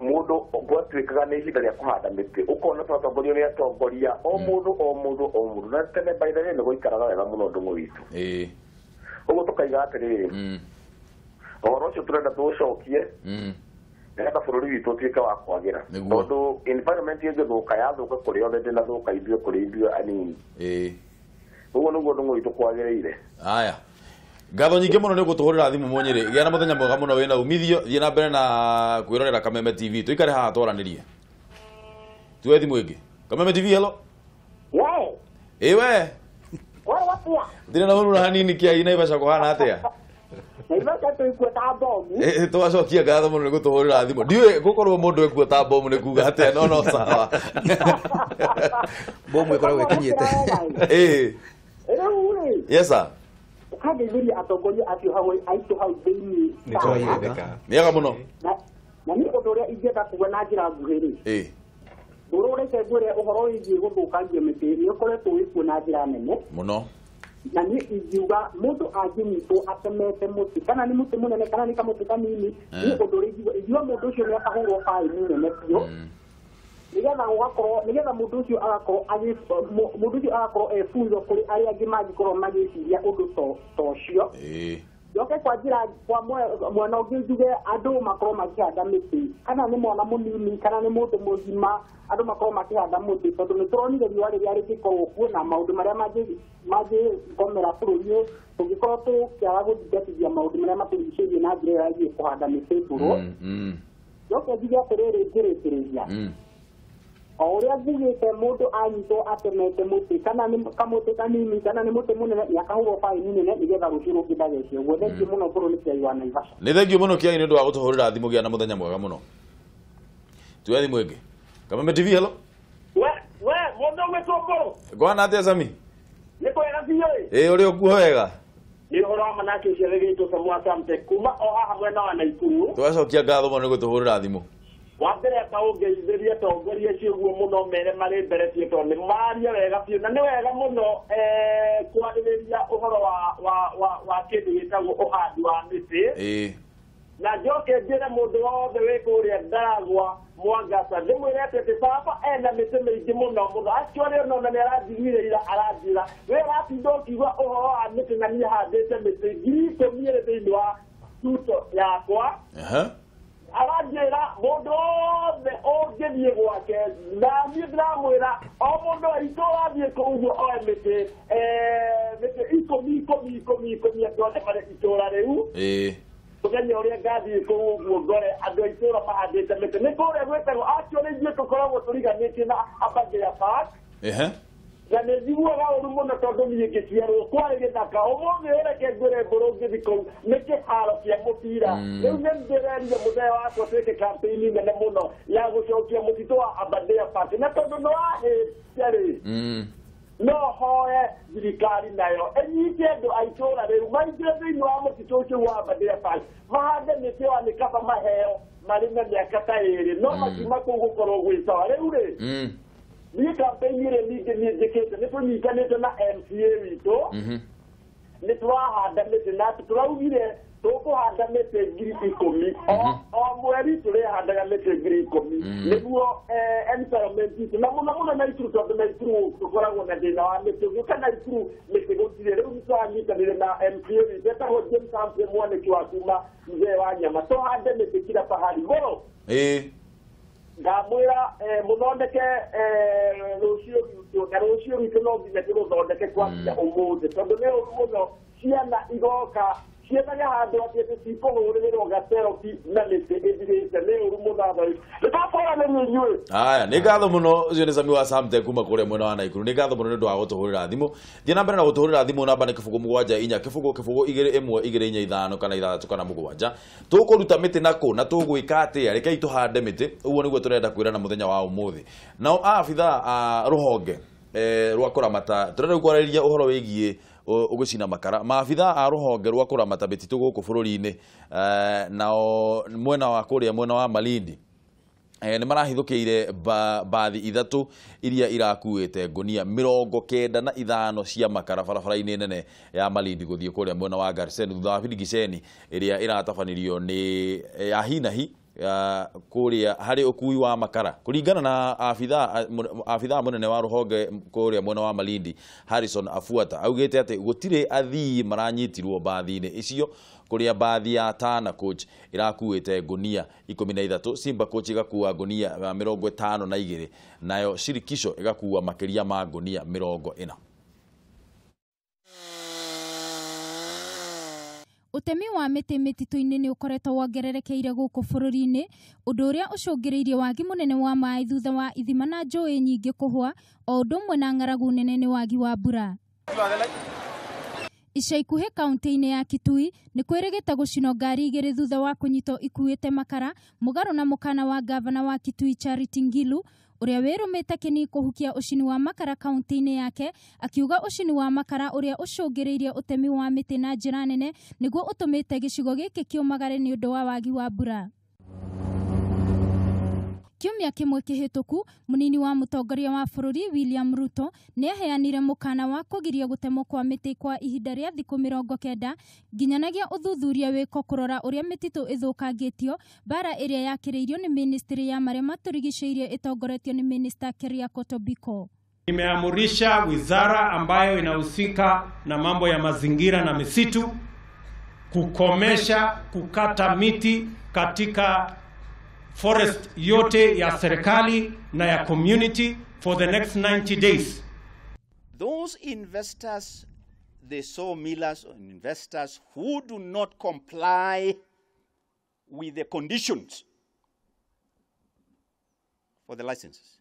Mũndũ gwatuĩkaga nĩ ihinda rĩa kũhanda mĩtĩ, ũkona twatongorio nĩ atongoria o mũndũ o mũndũ o mũndũ, na tene by the way nĩ gũikaraga wega mũno Ndũng'ũ witũ. Ũguo tũkaiga atĩrĩrĩ, ũhoro ũcio tũrenda tũũcokie nĩgetha bũrũri witũ ũtuĩke wa kwagĩra, tondũ environment ĩngĩthũka yathũka kũrĩ othe, ndĩnathũka ithuĩ kũrĩ ithuĩ anini. Ũguo nĩguo Ndũng'ũ witũ kwagĩrĩire. Aya, ngatho nyingĩ mũno nĩ gũtũhũrĩra thimũ, Mũnyĩrĩ. Gĩa na mũthenya mwega mũno wĩna umithio. Thiĩ na mbere na kwĩrorera Kameme TV. Tũikare haha twaranĩrie. Tuoe thimũ ĩngĩ. Kameme TV, hello. We, Ĩ we. we watia. Ndirĩ na ũru na hanini. Kĩai Naivasha kũhana atĩa? Naivasha tũikue ta bomu. Ĩ, twacokia ngatho mũno nĩ gũtũhũrĩra thimũ. Ndiũĩ gũkorwo mũndũ ekuo ta bomu nĩ kuga atĩa, no sawa. Bomu ĩkoragwo ĩkinyĩte. Ĩ. Rĩu rĩ, Yes sir. ũkangeithĩria atongoria acio hau aitũ hau thĩinĩ. Mĩega mũno. Na niĩ ũndũ ũrĩa ingĩenda kuga na njĩra nguhĩ rĩ, ndũrũrĩte ngwĩre ũhoro wĩgiĩ gũthũkangia mĩtĩ nĩ ũkoretwo wĩkuo na njĩra nene. Mũno. Na niĩ ingiuga mũndũ angĩnyitwo atemete mũtĩ, kana nĩ mũtĩ mũnene kana nĩ kamũtĩ kanini, niĩ ũndũ ũrĩa ingiuga, ingiuga mũndũ ũcio nĩ akahũrwo baini nene biũ, nĩgetha gũgakorwo, nĩgetha mũndũ ũcio agakorwo mũndũ ũcio agakorwo efunzo kũrĩ arĩa angĩ mangĩkorwo magĩciria ũndũ ta ũcio. Njoke kwa njĩra kwa mwena ũngĩ njuge andũ makorwo makĩhanda mĩtĩ, kana nĩ mwana mũnini kana nĩ mũndũ mũgima, andũ makorwo makĩhanda mũtĩ, tondũ nĩ tũronire riũa rĩrĩa rĩngĩkorwo kuo na maũndũ marĩa mangĩgomera bũrũri ũyũ tũngĩkorwo tũkĩaga gũthingatithia maũndũ marĩa matũrigicĩirie na njĩra ĩrĩa ĩgiĩ kũhanda mĩtĩ mbũrũ. Njoke njuge atĩrĩrĩ ngĩrĩkĩrĩria, o ũrĩa ngugĩte, mũndũ anyitwo atemete mũtĩ, kana nĩ kamũtĩ kanini kana nĩ mũtĩ mũnene, nĩ akahũrwo baini nene, nĩgetha rũciũ rũngĩ ndageke ũguo. Thengiũ mũno, ngũrũ nĩ Kĩai wa Naivasha. Nĩ thengiũ mũno, Kĩai, nĩ ũndũ wa gũtũhũrĩra thimũ. Gĩa na mũthenya mwega mũno. Tuoe thimũ ĩngĩ. Kameme TV, hello. We we, mũndũ ũgwĩtwo Mbũrũ. Kwana atĩa, Sami? Nĩ kwega biũ ĩ. Ĩ, ũrĩ ũkuo wega? Nĩ ũhoro wa manake ũcio wĩgĩtwo Samu Samte kuma o haha mwena wa Naikuru. Twacokia ngatho mũno nĩ gũtũhũrĩra thimũ. Wa mbere amba ũngeithĩrie atongoria acio ũguo mũno, mere marĩ mbere biũ, tondũ nĩ maria wega biũ, na nĩ wega mũno kwarĩrĩria ũhoro wa kĩndũ gĩtagwo ũhandi wa mĩtĩ. Na njoke njĩre mũndũ wothe wĩ kũrĩa Ndaragwa Mwangaza, ndĩmwĩre atĩ baba ena mĩtĩ mĩingĩ mũno mũno. Actually ona nĩ aranjiguire ira aranjĩra, we ũratinda ũkiuga ũhoro wa mĩtĩ na niĩ handĩte mĩtĩ 10,000 ĩrĩ thĩinĩ wa tuto yakwa. Aranjĩra mũndũ wothe ũngĩthiĩ gwake, na niĩ ndĩramwĩra o mũndũ aitũ ũrathiĩ kũu ũguo oe mĩtĩ mĩtĩ 10 10 10 10, andũ othe marĩ itũra rĩu. Mũthenya ũrĩa ngathiĩ kũu ũguo ngore andũ a itũra mahandĩte mĩtĩ, nĩ kũrĩa gwĩtagwo, actually ithuĩ tũkoragwo tũriganĩtie na Aberdare Park. Na nĩ njiguaga ũru mũno tondũ niĩ ngĩciarwo kwarĩ gĩthaka, ũmũthĩ reke ngwĩre mbũrũ, ngĩthi kũu nĩ kĩharo kĩa mũbira. Rĩu nĩ ndĩrerire mũthee wakwa twĩke campaign nene mũno ya gũcokia mũtitũ wa Aberdare Park, na tondũ nĩ wahĩtia rĩ, no hoe thirikari nayo ĩnyite andũ a itũra rĩu maingĩre thĩinĩ wa mũtitũ ũcio wa Aberdare Park, mahande mĩtĩ ĩyo, nĩ kaba maheo marĩ na mĩaka ta 2, no makiuma kũu gũkorwo gwĩ sawa. Rĩu rĩ, niĩ campaign ĩrĩa ningĩ niĩ njĩkĩte, nĩ tũnyitanĩte na MCA witũ, nĩ tũrahanda mĩtĩ, na tũraugire tũkũhanda mĩtĩ 10,000 o mweri, tũrĩhandaga mĩtĩ 10,000 nĩguo environment itũ, na mũno mũno Naikuru, tondũ Naikuru tũkoragwo na thĩna wa mĩtĩ. Ũgĩũka Naikuru mĩtĩ gũtirĩ. Rĩu nĩ tũranyitanĩire na MCA witũ etagwo James Humphrey Mwanĩki wa kuma mzee wa nyama, tũhande mĩtĩ kila pahali goro. Ngamwĩra mũthondeke rũciũ rwitũ, na rũciũ rwitũ no nginya tũrũthondeke kwambia ũmũthĩ, tondũ nĩ ũru mũno ciana igoka ciethage handũ atĩ atĩ cikũhũrĩrĩrwo gaceroki na mĩtĩ ĩthirĩte, nĩ ũru mũno. Athoi nĩtwakwaranĩria inyuĩ. Aya, nĩ ngatho mũno. Ũcio nĩ Sami wa Samte kuma kũrĩa mwena wa Naikuru. Nĩ ngatho mũno nĩ ũndũ wa gũtũhũrĩra thimũ. Thiĩ na mbere na gũtũhũrĩra thimũ, namba nĩ 0 7 4 0 0 2 1 2 4 5 kana 6 kana 7. Tũkũruta mĩtĩ nakũ na tũgwĩka atĩa? Rekei tũhande mĩtĩ, ũguo nĩguo tũrenda kwĩrana mũthenya wa ũmũthĩ. Nao abithaa a rũhonge rwa kũramata, tũrenda kwarĩrĩria ũhoro wĩgiĩ gũcina makara. Maabithaa a rũhonge rwa kũramata mĩtitũ gũkũ bũrũri-inĩ, nao mwena wa kũrĩa mwena wa Malindi, nĩ marahithũkĩire bathi 3 iria irakuĩte ngũnia 95 cia makara barabara-inĩ nene ya Malindi gũthiĩ kũrĩa mwena wa Garsen, thutha wa birigiceni ĩrĩa ĩratabanirio nĩ ya hinahi kũrĩa harĩ ũkui wa makara. Kũringana na abithaa mũnene wa rũhonge kũrĩa mwena wa Malindi, Harrison Afuata, augĩte atĩ gũtirĩ athii maranyitirwo bathi-inĩ icio, kũrĩa bathi ya Tana Coach ĩrakuĩte ngũnia 13, Simba Coach ĩgakua ngũnia 52, nayo Shirikisho ĩgakua makĩria ma ngũnia 40. Ũtemi wa mĩtĩ mĩtitũ-inĩ nĩ ũkoretwo wongererekeire gũkũ bũrũri-inĩ, ũndũ ũrĩa ũcũngĩrĩirie wagi mũnene wa maĩ thutha wa ithima na njũĩ nyingĩ kũhũa, o ũndũ ũmwe na ng'aragu nene nĩ wagi wa mbura. Ica ikuhĩ kaunti-inĩ ya Kitui nĩ kwĩrĩgĩte gũcinwo ngari 2 thutha wa kũnyitwo ikuĩte makara, mũgarũ na mũkana wa gavana wa Kitui Charity Ngilu, ũrĩa wĩrũmĩte kĩni kũhukia ũcini wa makara kaunti-inĩ yake, akiuga ũcini wa makara ũrĩa ũcũngĩrĩirie ũtemi wa mĩtĩ na njĩra nene nĩguo ũtũmĩte gĩcigo gĩkĩ kĩũmagare nĩ ũndũ wa wagi wa mbura. Kiumia kimwe kihituku munini wa mutongoria wa bururi William Ruto ni aheanire mukana wa kugiria gutemwo kwa miti kwa ihinda ria thiku 90 nginyanagia uthuthuria wiko kurora uria mititu ithukangitio bara iria yakiriirio ni ministry ya maria maturigiceirie itongoretio ni Minister Keriako Tobiko. Nimeamurisha wizara ambayo inahusika na mambo ya mazingira na misitu kukomesha kukata miti katika forest yote ya serikali na ya community for the next 90 days. Those investors, the sawmillers and investors who do not comply with the conditions for the licenses,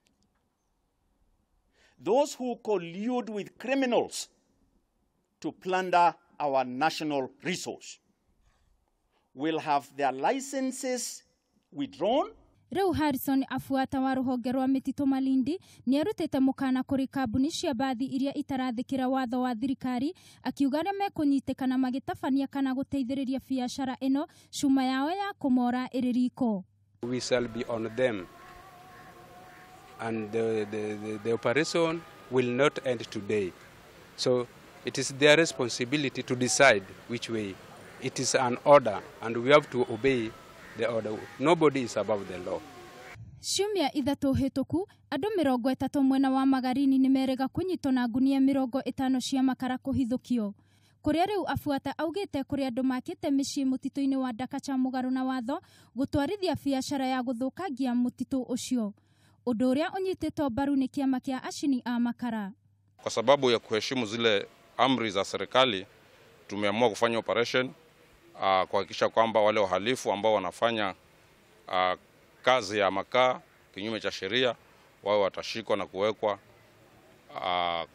those who collude with criminals to plunder our national resource, will have their licenses withdrawn. Riu Harrison Afuata wa ruhonge rwa mĩtitũ Malindi nĩarutĩte mũkana kũrĩ kambuni cia bathi iria itarathĩkĩra watho wa thirikari, akiuga arĩa mekũnyitĩkana magĩtabania kana gũteithĩrĩria biacara ĩno cuma yao ya kũmora ĩrĩ riko. We shall be on them, and the operation will not end today. So it is their responsibility to decide which way. It is an order and we have to obey the order. Nobody is above the law. Ciumia 3 hĩtũku andũ 30 mwena wa Magarini nĩmerega kũnyitwo na ngunia 50 cia makara kũhithũkio. Kũrĩa rĩu Afuata augĩte kũrĩ andũ makĩte mĩciĩ mũtitũ-inĩ wa Ndakacha mũgarũ na watho gũtwarithia biacara ya gũthũkangia mũtitũ ũcio, ũndũ ũrĩa ũnyitĩtwo mbaru nĩ kĩama kĩa acini a makara. Kwa sababu ya kuheshimu zile amri za serikali, tumeamua kufanya operation kuhakikisha kwamba wale wahalifu ambao wanafanya kazi ya makaa kinyume cha sheria wao watashikwa na kuwekwa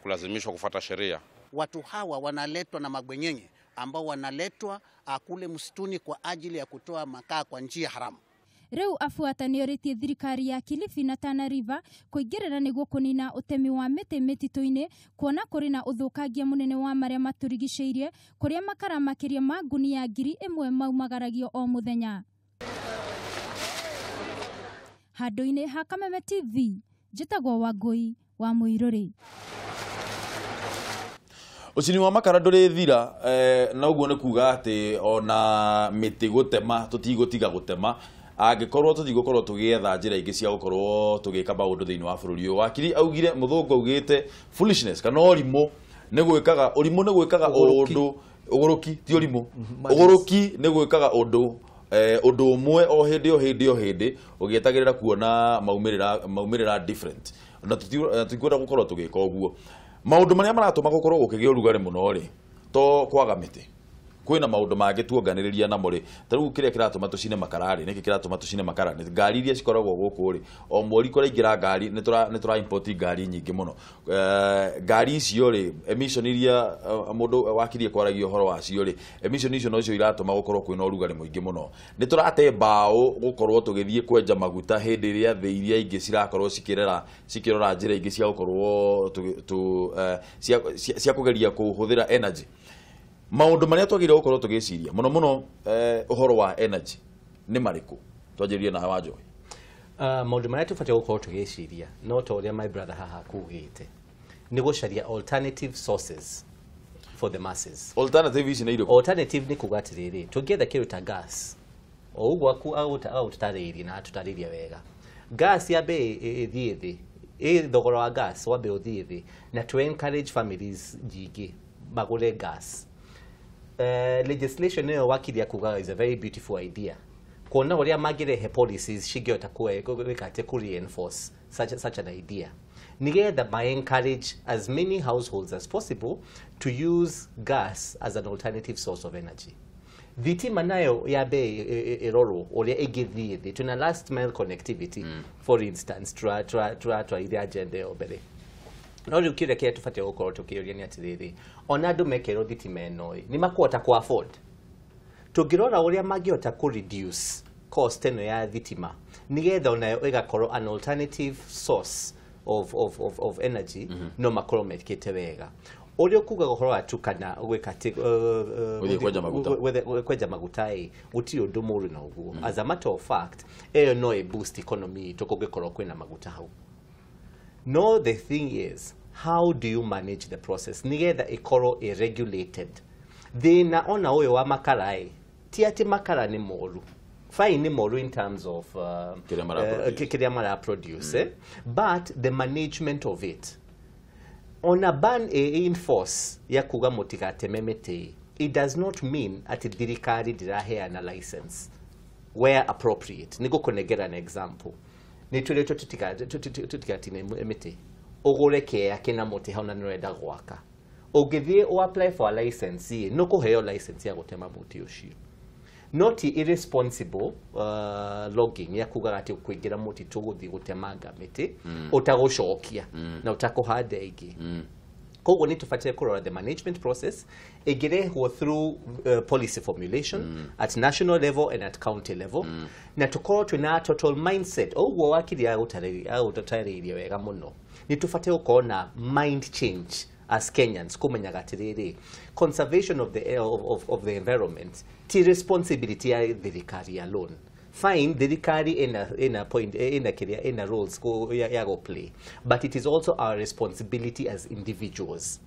kulazimishwa kufuata sheria. Watu hawa wanaletwa na mabwenyenye ambao wanaletwa kule msituni kwa ajili ya kutoa makaa kwa njia haramu. Riu Afuata nĩorĩtie thirikari ya Kilifi na Tana River kũingĩrĩra nĩguo kũnina ũtemi wa mĩtĩ mĩtitũ-inĩ, kuona kũrĩ na ũthũkangia mũnene wa marĩa matũrigicĩirie, kũrĩa makara makĩria ma ngunia 1000 maumagaragio o mũthenya. Handũ-inĩ ha Kameme TV, njĩtagwo Wangũi wa Mũirũrĩ. Ucini wa makara ndũrĩthira, na ũguo nĩ kuga atĩ ona mĩtĩ gũtema tũtigũtiga gũtema angĩkorwo tũtigũkorwo tũgĩetha njĩra ingĩ cia gũkorwo tũgĩka maũndũ thĩinĩ wa bũrũri ũyũ. Wakiri augire, mũthũngũ augĩte foolishness kana ũrimũ nĩ gwĩkaga ũrimũ nĩ gwĩkaga ũndũ ũgũrũki ti ũrimũ ũgũrũki nĩ gwĩkaga ũndũ ũndũ ũmwe o hĩndĩ o hĩndĩ o hĩndĩ ũgĩetagĩrĩra kuona maumĩrĩra different, na tũtikwenda gũkorwo tũgĩka ũguo. Maũndũ marĩa maratũma gũkorwo gũkĩgĩa ũrugarĩ mũno rĩ to kwaga mĩtĩ, kwĩna maũndũ mangĩ tuonganĩrĩria namo rĩ, ta rĩu kĩrĩa kĩratũma tũcine makara rĩ, nĩkĩ kĩratũma tũcine makara? Nĩ ngari iria cikoragwo gũkũ rĩ, o mweri kũraingĩra ngari, nĩ tũra import ngari nyingĩ mũno. Ngari icio rĩ, emission iria mũndũ wakirie kwaragia ũhoro wacio rĩ, emission icio nocio iratũma gũkorwo kwĩna ũrugarĩ mũingĩ mũno. Nĩ tũrate mbaũ gũkorwo tũgĩthiĩ kwenja maguta hĩndĩ ĩrĩa thĩ iria ingĩ cirakorwo cikĩrora njĩra ingĩ cia gũkorwo cia kũgeria kũhũthĩra energy. Maũndũ marĩa twagĩrĩirwo gũkorwo tũgĩciria mũno mũno ũhoro wa energy nĩ marĩkũ? Twanjĩrĩrie na Wanjohi. Maũndũ marĩa tũbatiĩ gũkorwo tũgĩciria no ta ũrĩa my brother haha kugĩte nĩ gũcaria alternative sources for the masses. Alternative ici nĩ irĩkũ? Alternative nĩ kuga atĩrĩrĩ, tũngĩetha kĩndũ ta gas, o ũguo agũtũtarĩirie na atũtarĩirie wega, gas yambe ĩthiĩ thĩ, thogora wa gas wambe ũthiĩ thĩ, na to encourage families nyingĩ magũre gas. Legislation ĩyo wakiria kuga is a very beautiful idea, kuona ũrĩa mangĩrehe policies cingĩhota gwĩka atĩ kũ reinforce such an idea nĩgetha ma encourage as many households as possible to use gas as an alternative source of energy. Thitima nayo yambe ĩrorwo ũrĩa ĩngĩthiĩ thĩ, twĩna last mile connectivity for instance, tũratwarithia agenda ĩyo mbere. No rĩu kĩũria kĩrĩa tũbatiĩ gũkorwo tũkĩũria nĩ atĩrĩrĩ, ona andũ mekerwo thitima ĩno ĩ, nĩ makũhota kũ afford? Tũngĩrora ũrĩa mangĩhota kũ reduce cost ĩno ya thitima nĩgetha onayo ĩgakorwo an alternative source of energy, no makorwo mekĩte wega. Ũrĩa ũkugaga ũhoro wa Turkana gwĩka atĩ kwenja maguta ĩ, gũtirĩ ũndũ mũũru na ũguo. As a matter of fact, Ĩyo no ĩ boost economy itũ kũngĩkorwo kwĩna maguta hau. No the thing is, how do you manage the process nigetha ĩkorwo ĩ regulated? Thĩna ona ũyũ wa makara ĩ, ti atĩ makara nĩ moru. Fine, nĩ moru in terms of Kĩrĩa maraproduce. Kĩrĩa maraproduce, eh? But the management of it, ona ban ĩ in force ya kuga mũtigateme mĩtĩ, it does not mean atĩ thirikari ndĩraheana license where appropriate. Nĩ ngũkũnengera an example. Nĩ twĩrĩtwo tũtigatine mĩtĩ. Ũgũre kĩea kĩna mũtĩ hau na nĩ ũrenda gwaka, ũngĩthiĩ ũ apply for a license ĩ, nĩ ũkũheo license ya gũtema mũtĩ ũcio. No ti irresponsible logging ya kugaga atĩ ũkũingĩra mũtitũ gũthiĩ gũtemanga mĩtĩ ũtagũcokia na ũtakũhanda ĩngĩ. Koguo nĩ tũbataire kũrora the management process ĩngĩrehwo through policy formulation at national level and at county level, na tũkorwo twĩna total mindset o ũguo wakiri agũtarĩirie wega mũno. Nĩ tũbataire gũkorwo na mind change as Kenyans, kũmenyaga atĩrĩrĩ, conservation of the environment ti responsibility ya thirikari alone. Fine, thirikari ina point, ina kĩrĩa, ina roles ya go play, but it is also our responsibility as individuals.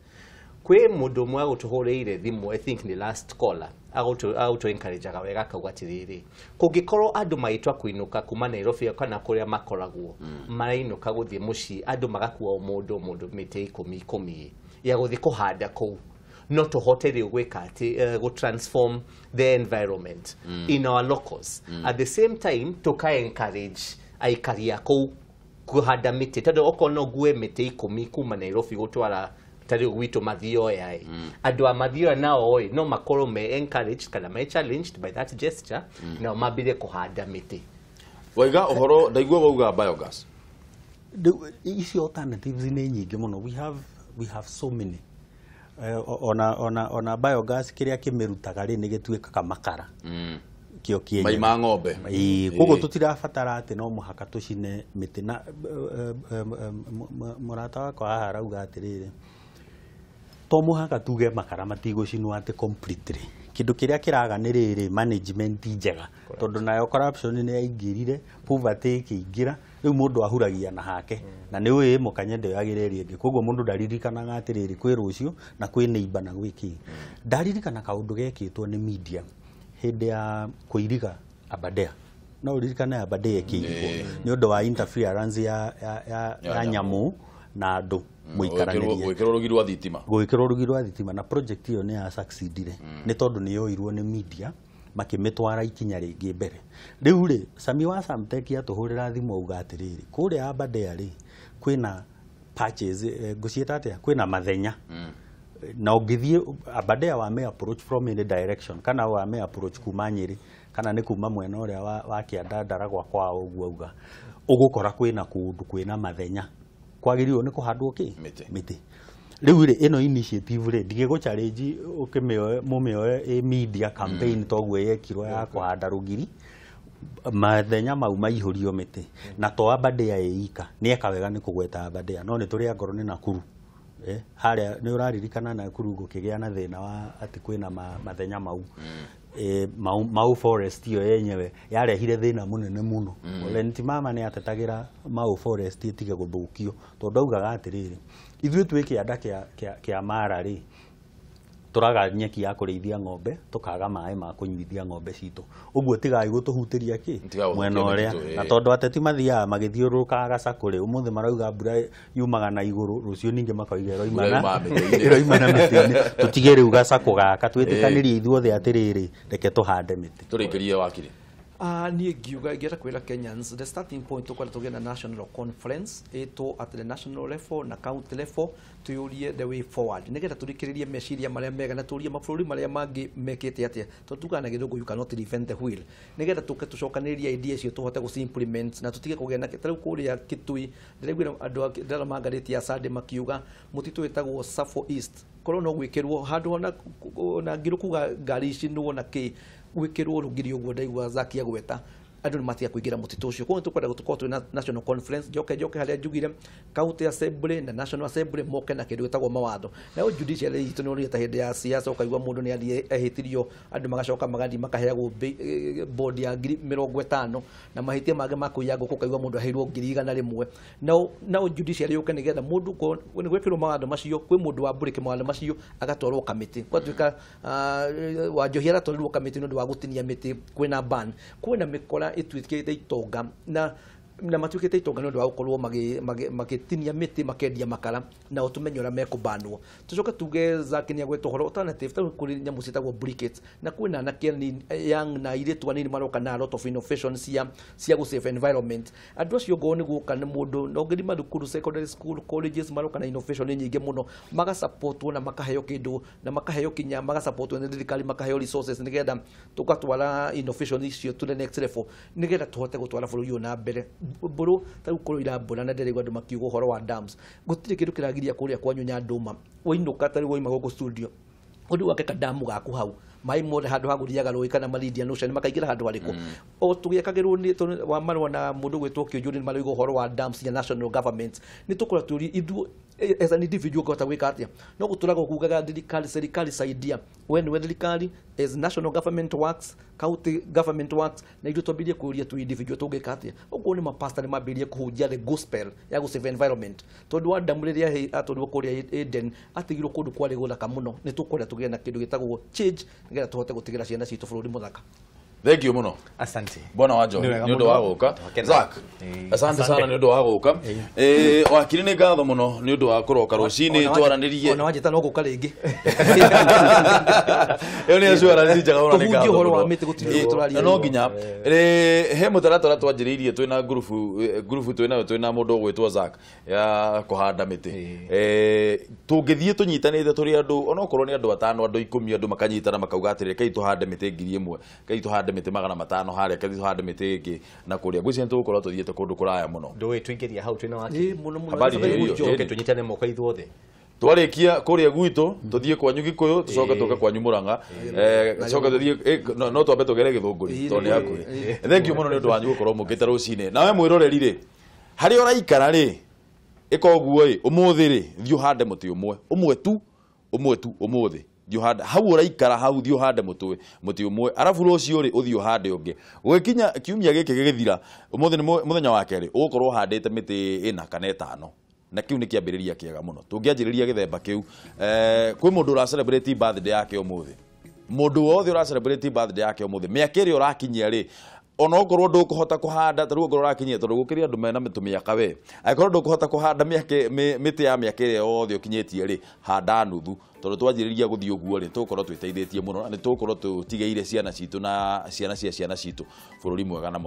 Kwĩ mũndũ ũmwe agũtũhũrĩire thimũ, I think nĩ last caller, agũtũ encourageaga wega akauga atĩrĩrĩ, kũngĩkorwo andũ magĩtua kũinũka kuma Nairobi kana kũrĩa makoragwo, marainũka gũthiĩ mũciĩ, andũ magakua o mũndũ o mũndũ mĩtĩ ikũmi ikũmi ya gũthiĩ kũhanda kũu, no tũhote rĩu gwĩka atĩ gũ transform the environment in our locals. At the same time tũka encourage aikari a kũu kũhanda mĩtĩ, tondũ okorwo no ngue mĩtĩ 10 kuma Nairobi gũtwara ta rĩu gwitũ Mathioya ĩ, andũ a Mathioya nao ĩ no makorwo me encouraged kana me challenged by that gesture, nao mambĩrĩrie kũhanda mĩtĩ. Waiga ũhoro ndaigua wauga biogas. Rĩu icio alternatives nĩ nyingĩ mũno. We have so many. Ona biogas kĩrĩa kĩmĩrutaga rĩ, nĩ gĩtuĩkaga makara kĩo kĩenyewe. Mai ma ng'ombe. Ĩĩ, koguo tũtirabatara atĩ no mũhaka tũcine mĩtĩ. Na mũrata wakwa haha arauga atĩrĩrĩ, to mũhaka tuge makara matigũcinwo atĩ completely. Kĩndũ kĩrĩa kĩraga nĩ rĩrĩ, management njega, tondũ nayo corruption nĩ yaingĩrire, poverty ĩkĩingĩra, rĩu mũndũ ahuragia na hake, na nĩ ũĩ mũkanye ndoyagĩra ĩrĩa ĩngĩ, koguo mũndũ ndaririkanaga atĩrĩrĩ, kwĩ rũciũ na kwĩ neighbor na gwĩ kĩ. Ndaririkana kaũndũ gekĩtwo nĩ media hĩndĩ ya kũiriga Aberdare. No ũririkane Aberdare ĩkĩirigwo nĩ ũndũ wa interference ya nyamũ na andũ mũikaranĩrie. Gwĩkĩrwo rũgiri rwa thitima. Gwĩkĩrwo rũgiri rwa thitima, na project ĩyo nĩ ya succeedire nĩ tondũ nĩ yoirwo nĩ media makĩmĩtwara ikinya rĩngĩ mbere. Rĩu rĩ, Sami wa Samtech atũhũrĩra thimũ auga atĩrĩrĩ, kũrĩa Aberdare rĩ, kwĩna patches, ngũciĩta atĩa, kwĩna mathenya, na ũngĩthiĩ Aberdare wame approach from any direction, kana wame approach kuma Nyĩrĩ kana nĩ kuma mwena ũrĩa wa kĩanda Ndaragwa kwao ũguo, auga ũgũkora kwĩna kũndũ kwĩna mathenya kwagĩrĩirwo nĩ kũhandwo kĩ? Mĩtĩ. Mĩtĩ. Rĩu rĩ, ĩno initiative rĩ, ndigĩgũ challenge ũkĩmĩoe, mũmĩoe ĩ media campaign toguo yekirwo ya kũhanda rũgiri, mathenya mau maihũrio mĩtĩ. Na to Aberdare ĩ ika, nĩ eka wega nĩ kũgweta Aberdare, no nĩ tũrĩ angorwo nĩ Nakuru. Harĩa nĩ ũraririkana Nakuru gũkĩgĩa na thĩna wa atĩ kwĩna mathenya mau. Mau forest ĩyo yenyewe yarehire thĩna mũnene mũno. Lenti mama nĩ atetagĩra Mau forest ĩtige gũthũkio, tondũ augaga atĩrĩrĩ, ithuĩ twĩ kĩanda kĩa Mara rĩ, tũraga nyeki ya kũrĩithia ng'ombe, tũkaga maĩ ma kũnyuithia ng'ombe citũ, ũguo tigai gũtũhutĩria kĩ Tigai gũthũkia mwena ũrĩa. mĩtitũ, Na tondũ ateti mathiaga magĩthiũrũrũkaga gacakũ rĩ, ũmũthĩ marauga mbura yumaga na igũrũ, rũciũ ningĩ makoiga ĩroima Mbura na yumaga mĩtĩ-inĩ. ĩroima na mĩtĩ-inĩ. Tũtige rĩu gacakũ gaka, twĩtĩkanĩrie ithuothe atĩrĩrĩ, reke tũhande mĩtĩ. Tũrĩkĩrie, wakiri. Niĩ ngiuga ingĩenda kwĩra Kenyans the starting point tũkwenda tũgĩe na national conference ĩtwo at the national level na county level, tuyũrie the way forward nĩgetha tũrikĩrĩrie meciria marĩa mega na tũrie mabũrũri marĩa mangĩ mekĩte atĩa, tondũ tugaga na Gĩthũngũ, "You cannot reinvent the wheel", nĩgetha tũke tũcokanĩrĩrie idea icio tũhote gũci implement na tũtige kũgĩa na ta rĩu kũrĩa Kitui ndĩraiguire andũ ndĩrarora ngathĩti ya Sunday makiuga mũtitũ wĩtagwo Tsavo East korwo no gwĩkĩrwo handũ ona ngirũ kuga ngari icinwo na kĩ, gwĩkĩrwo rũgiri ũguo ndaigua Zaki agweta. Andũ nĩ matiga kũingĩra mũtitũ ũcio. Koguo nĩ tũkwenda gũkorwo twĩ national conference, njoke harĩa njugire county assembly na national assembly moke na kĩndũ gĩtagwo mawatho. Nayo judiciary itũ nĩ ũrĩa ta hĩndĩ ya siasa ũkaigua mũndũ nĩ athiĩ ehĩtirio, andũ magacoka magathiĩ makaheagwo bondi ya 50,000 na mahĩtia mangĩ ma kũiya ngũkũ ũkaigua mũndũ aheirwo 100,000. Nao judiciary yũke nĩgetha mũndũ nĩ gwĩkĩrwo mawatho macio, kwĩ mũndũ wa mbũrĩke mawatho macio agatwarwo kamĩtĩ. Gwatuĩka Wanjohi aratwarirwo kamĩtĩ nĩ ũndũ wa gũtinia mĩtĩ, kwĩna ban, kwĩna mĩkora ĩtuĩkĩte itonga na matuĩkĩte itonga nĩ ũndũ wa gũkorwo magĩtinia mĩtĩ makendia makara, nao tũmenye ũrĩa mekũbanwo. Tũcoke tuge Zack nĩ agweta ũhoro alternative, ta kũrĩ nyamũ ciĩtagwo briquettes, na kwĩna anake young na airĩtu anini maroka na a lot of innovation cia gũ save environment. Andũ acio ngorwo nĩ gũka nĩ mũndũ no ngĩthi mathukuru, secondary school, colleges maroka na innovation nyingĩ mũno, magasupportwo na makaheo kĩndũ na makaheo kinya magasupportwo nĩ thirikari, makaheo resources nĩgetha tũgatwara innovation icio to the next level nĩgetha tũhote gũtwara bũrũri ũyũ na mbere. Mbũrũ ta rĩu kũrĩ irambũra na ndĩraigua andũ makiuga ũhoro wa dams, gũtirĩ kĩndũ kĩragiria kũrĩa kwanyu Nyandũma wainũka ta rĩu wauma gũkũ studio ũndũ wake kadamu gaku hau maĩ mothe handũ ha gũthiaga rũĩ kana mari Indian Ocean makaingĩra handũ harĩkũ. O tũgĩakagĩrwo nĩ wa marũa na mũndũ gwĩtwo Kĩũnjũri nĩ marauga ũhoro wa dams ya national government, nĩ tũkũra tũri ithuĩ as an individual ũngĩhota gwĩka atĩa? No gũtũraga kugaga thirikari, serikali saidia, we nĩwe thirikari, as national government works, county government works, na ithuĩ twambĩrĩrie kũũria tu individual tũngĩka atĩa. Ũguo nĩ mapasta nĩ mambĩrĩrie kũhunjia the gospel ya gũ save environment, tondũ Adamu rĩrĩa atwarirwo kũrĩa Eden atigirwo kũndũ kwarĩ gũthaka mũno. Nĩ tũkwenda tũgĩe na kĩndũ gĩtagwo change nĩgetha tũhote gũtigĩra ciana citũ bũrũri mũthaka. Thank you muno. Asante. Bwana Wanjohi, nĩ ũndũ wa gũka. Zack, asante sana nĩ ũndũ wa gũka. Wakiri nĩ ngatho mũno nĩ ũndũ wa kũroka rũcinĩ twaranĩrie. Ona wanjĩta no gũka rĩngĩ. Ĩyo nĩ assurance njega mũno, nĩ ngatho. Tũhunjie ũhoro wa mĩtĩ gũtirĩ ũndũ tũraria. No nginya he mũtaratara twanjĩrĩirie twĩna ngurubu twĩnayo twĩna mũndũ ũgwĩtwo Zack ya kũhanda mĩtĩ. Tũngĩthiĩ tũnyitanĩte tũrĩ andũ onokorwo nĩ andũ 5 andũ 10 andũ makanyitana makauga atĩrĩ rekei tũhande mĩtĩ 1000, rekei tũhande mĩtĩ 500 harĩa, rekei tũhande mĩtĩ ĩngĩ na kũrĩa. Ngwĩciria nĩtũgũkorwo tũthiĩte kũndũ kũraya mũno. Ndũĩ tũingĩria hau twĩna wakiri. Mũno mũno. Habari hiyo. Tũke tũnyitane moko ithuothe. Twarĩkia kũrĩa gwitũ tũthiĩ kwanyu Gĩkũyũ tũcoke tũke kwanyu Mũrang'a, tũcoke tũthiĩ no twambe tũgere Gĩthũngũri tondũ nĩ hakuhĩ. Thank you mũno nĩ ũndũ wanyu gũkorwo mũkĩte rũcinĩ. Nawe mwĩroreri rĩ, harĩa ũraikara rĩ, ĩka ũguo ĩ, ũmũthĩ rĩ, thiĩ ũhande mũtĩ ũmwe, ũmwe tu ũmũthĩ. Thiĩ ũhande hau ũraikara hau, thiĩ ũhande mũtĩ ũmwe, arabu rũciũ rĩ ũthiĩ ũhande ũngĩ. Gũgĩkinya kiumia gĩkĩ gĩgĩthira, ũmũthĩ nĩ mũthenya wa kerĩ, ũgũkorwo ũhandĩte mĩtĩ 4 kana 5, na kĩu nĩ kĩambĩrĩria kĩega mũno. Tũngĩanjĩrĩria gĩthemba kĩu, kwĩ mũndũ ũra celebrate birthday yake ũmũthĩ, mũndũ wothe ũra celebrate birthday yake ũmũthĩ, mĩaka ĩrĩa ũrakinyia rĩ, onokorwo ndũkũhota kũhanda ta rĩu okorwo ũrakinyia tondũ gũkĩrĩ andũ mena tũmĩaka we, angĩkorwo ndũkũhota kũhanda mĩtĩ ya mĩaka ĩrĩa yothe ũkinyĩtie rĩ, handa nuthu, tondũ twanjĩrĩria gũthiĩ ũguo rĩ, tũgũkorwo twĩteithĩtie mũno na nĩ tũgũkorwo tũtigĩire ciana citũ na ciana cia ciana citũ bũrũri mwega na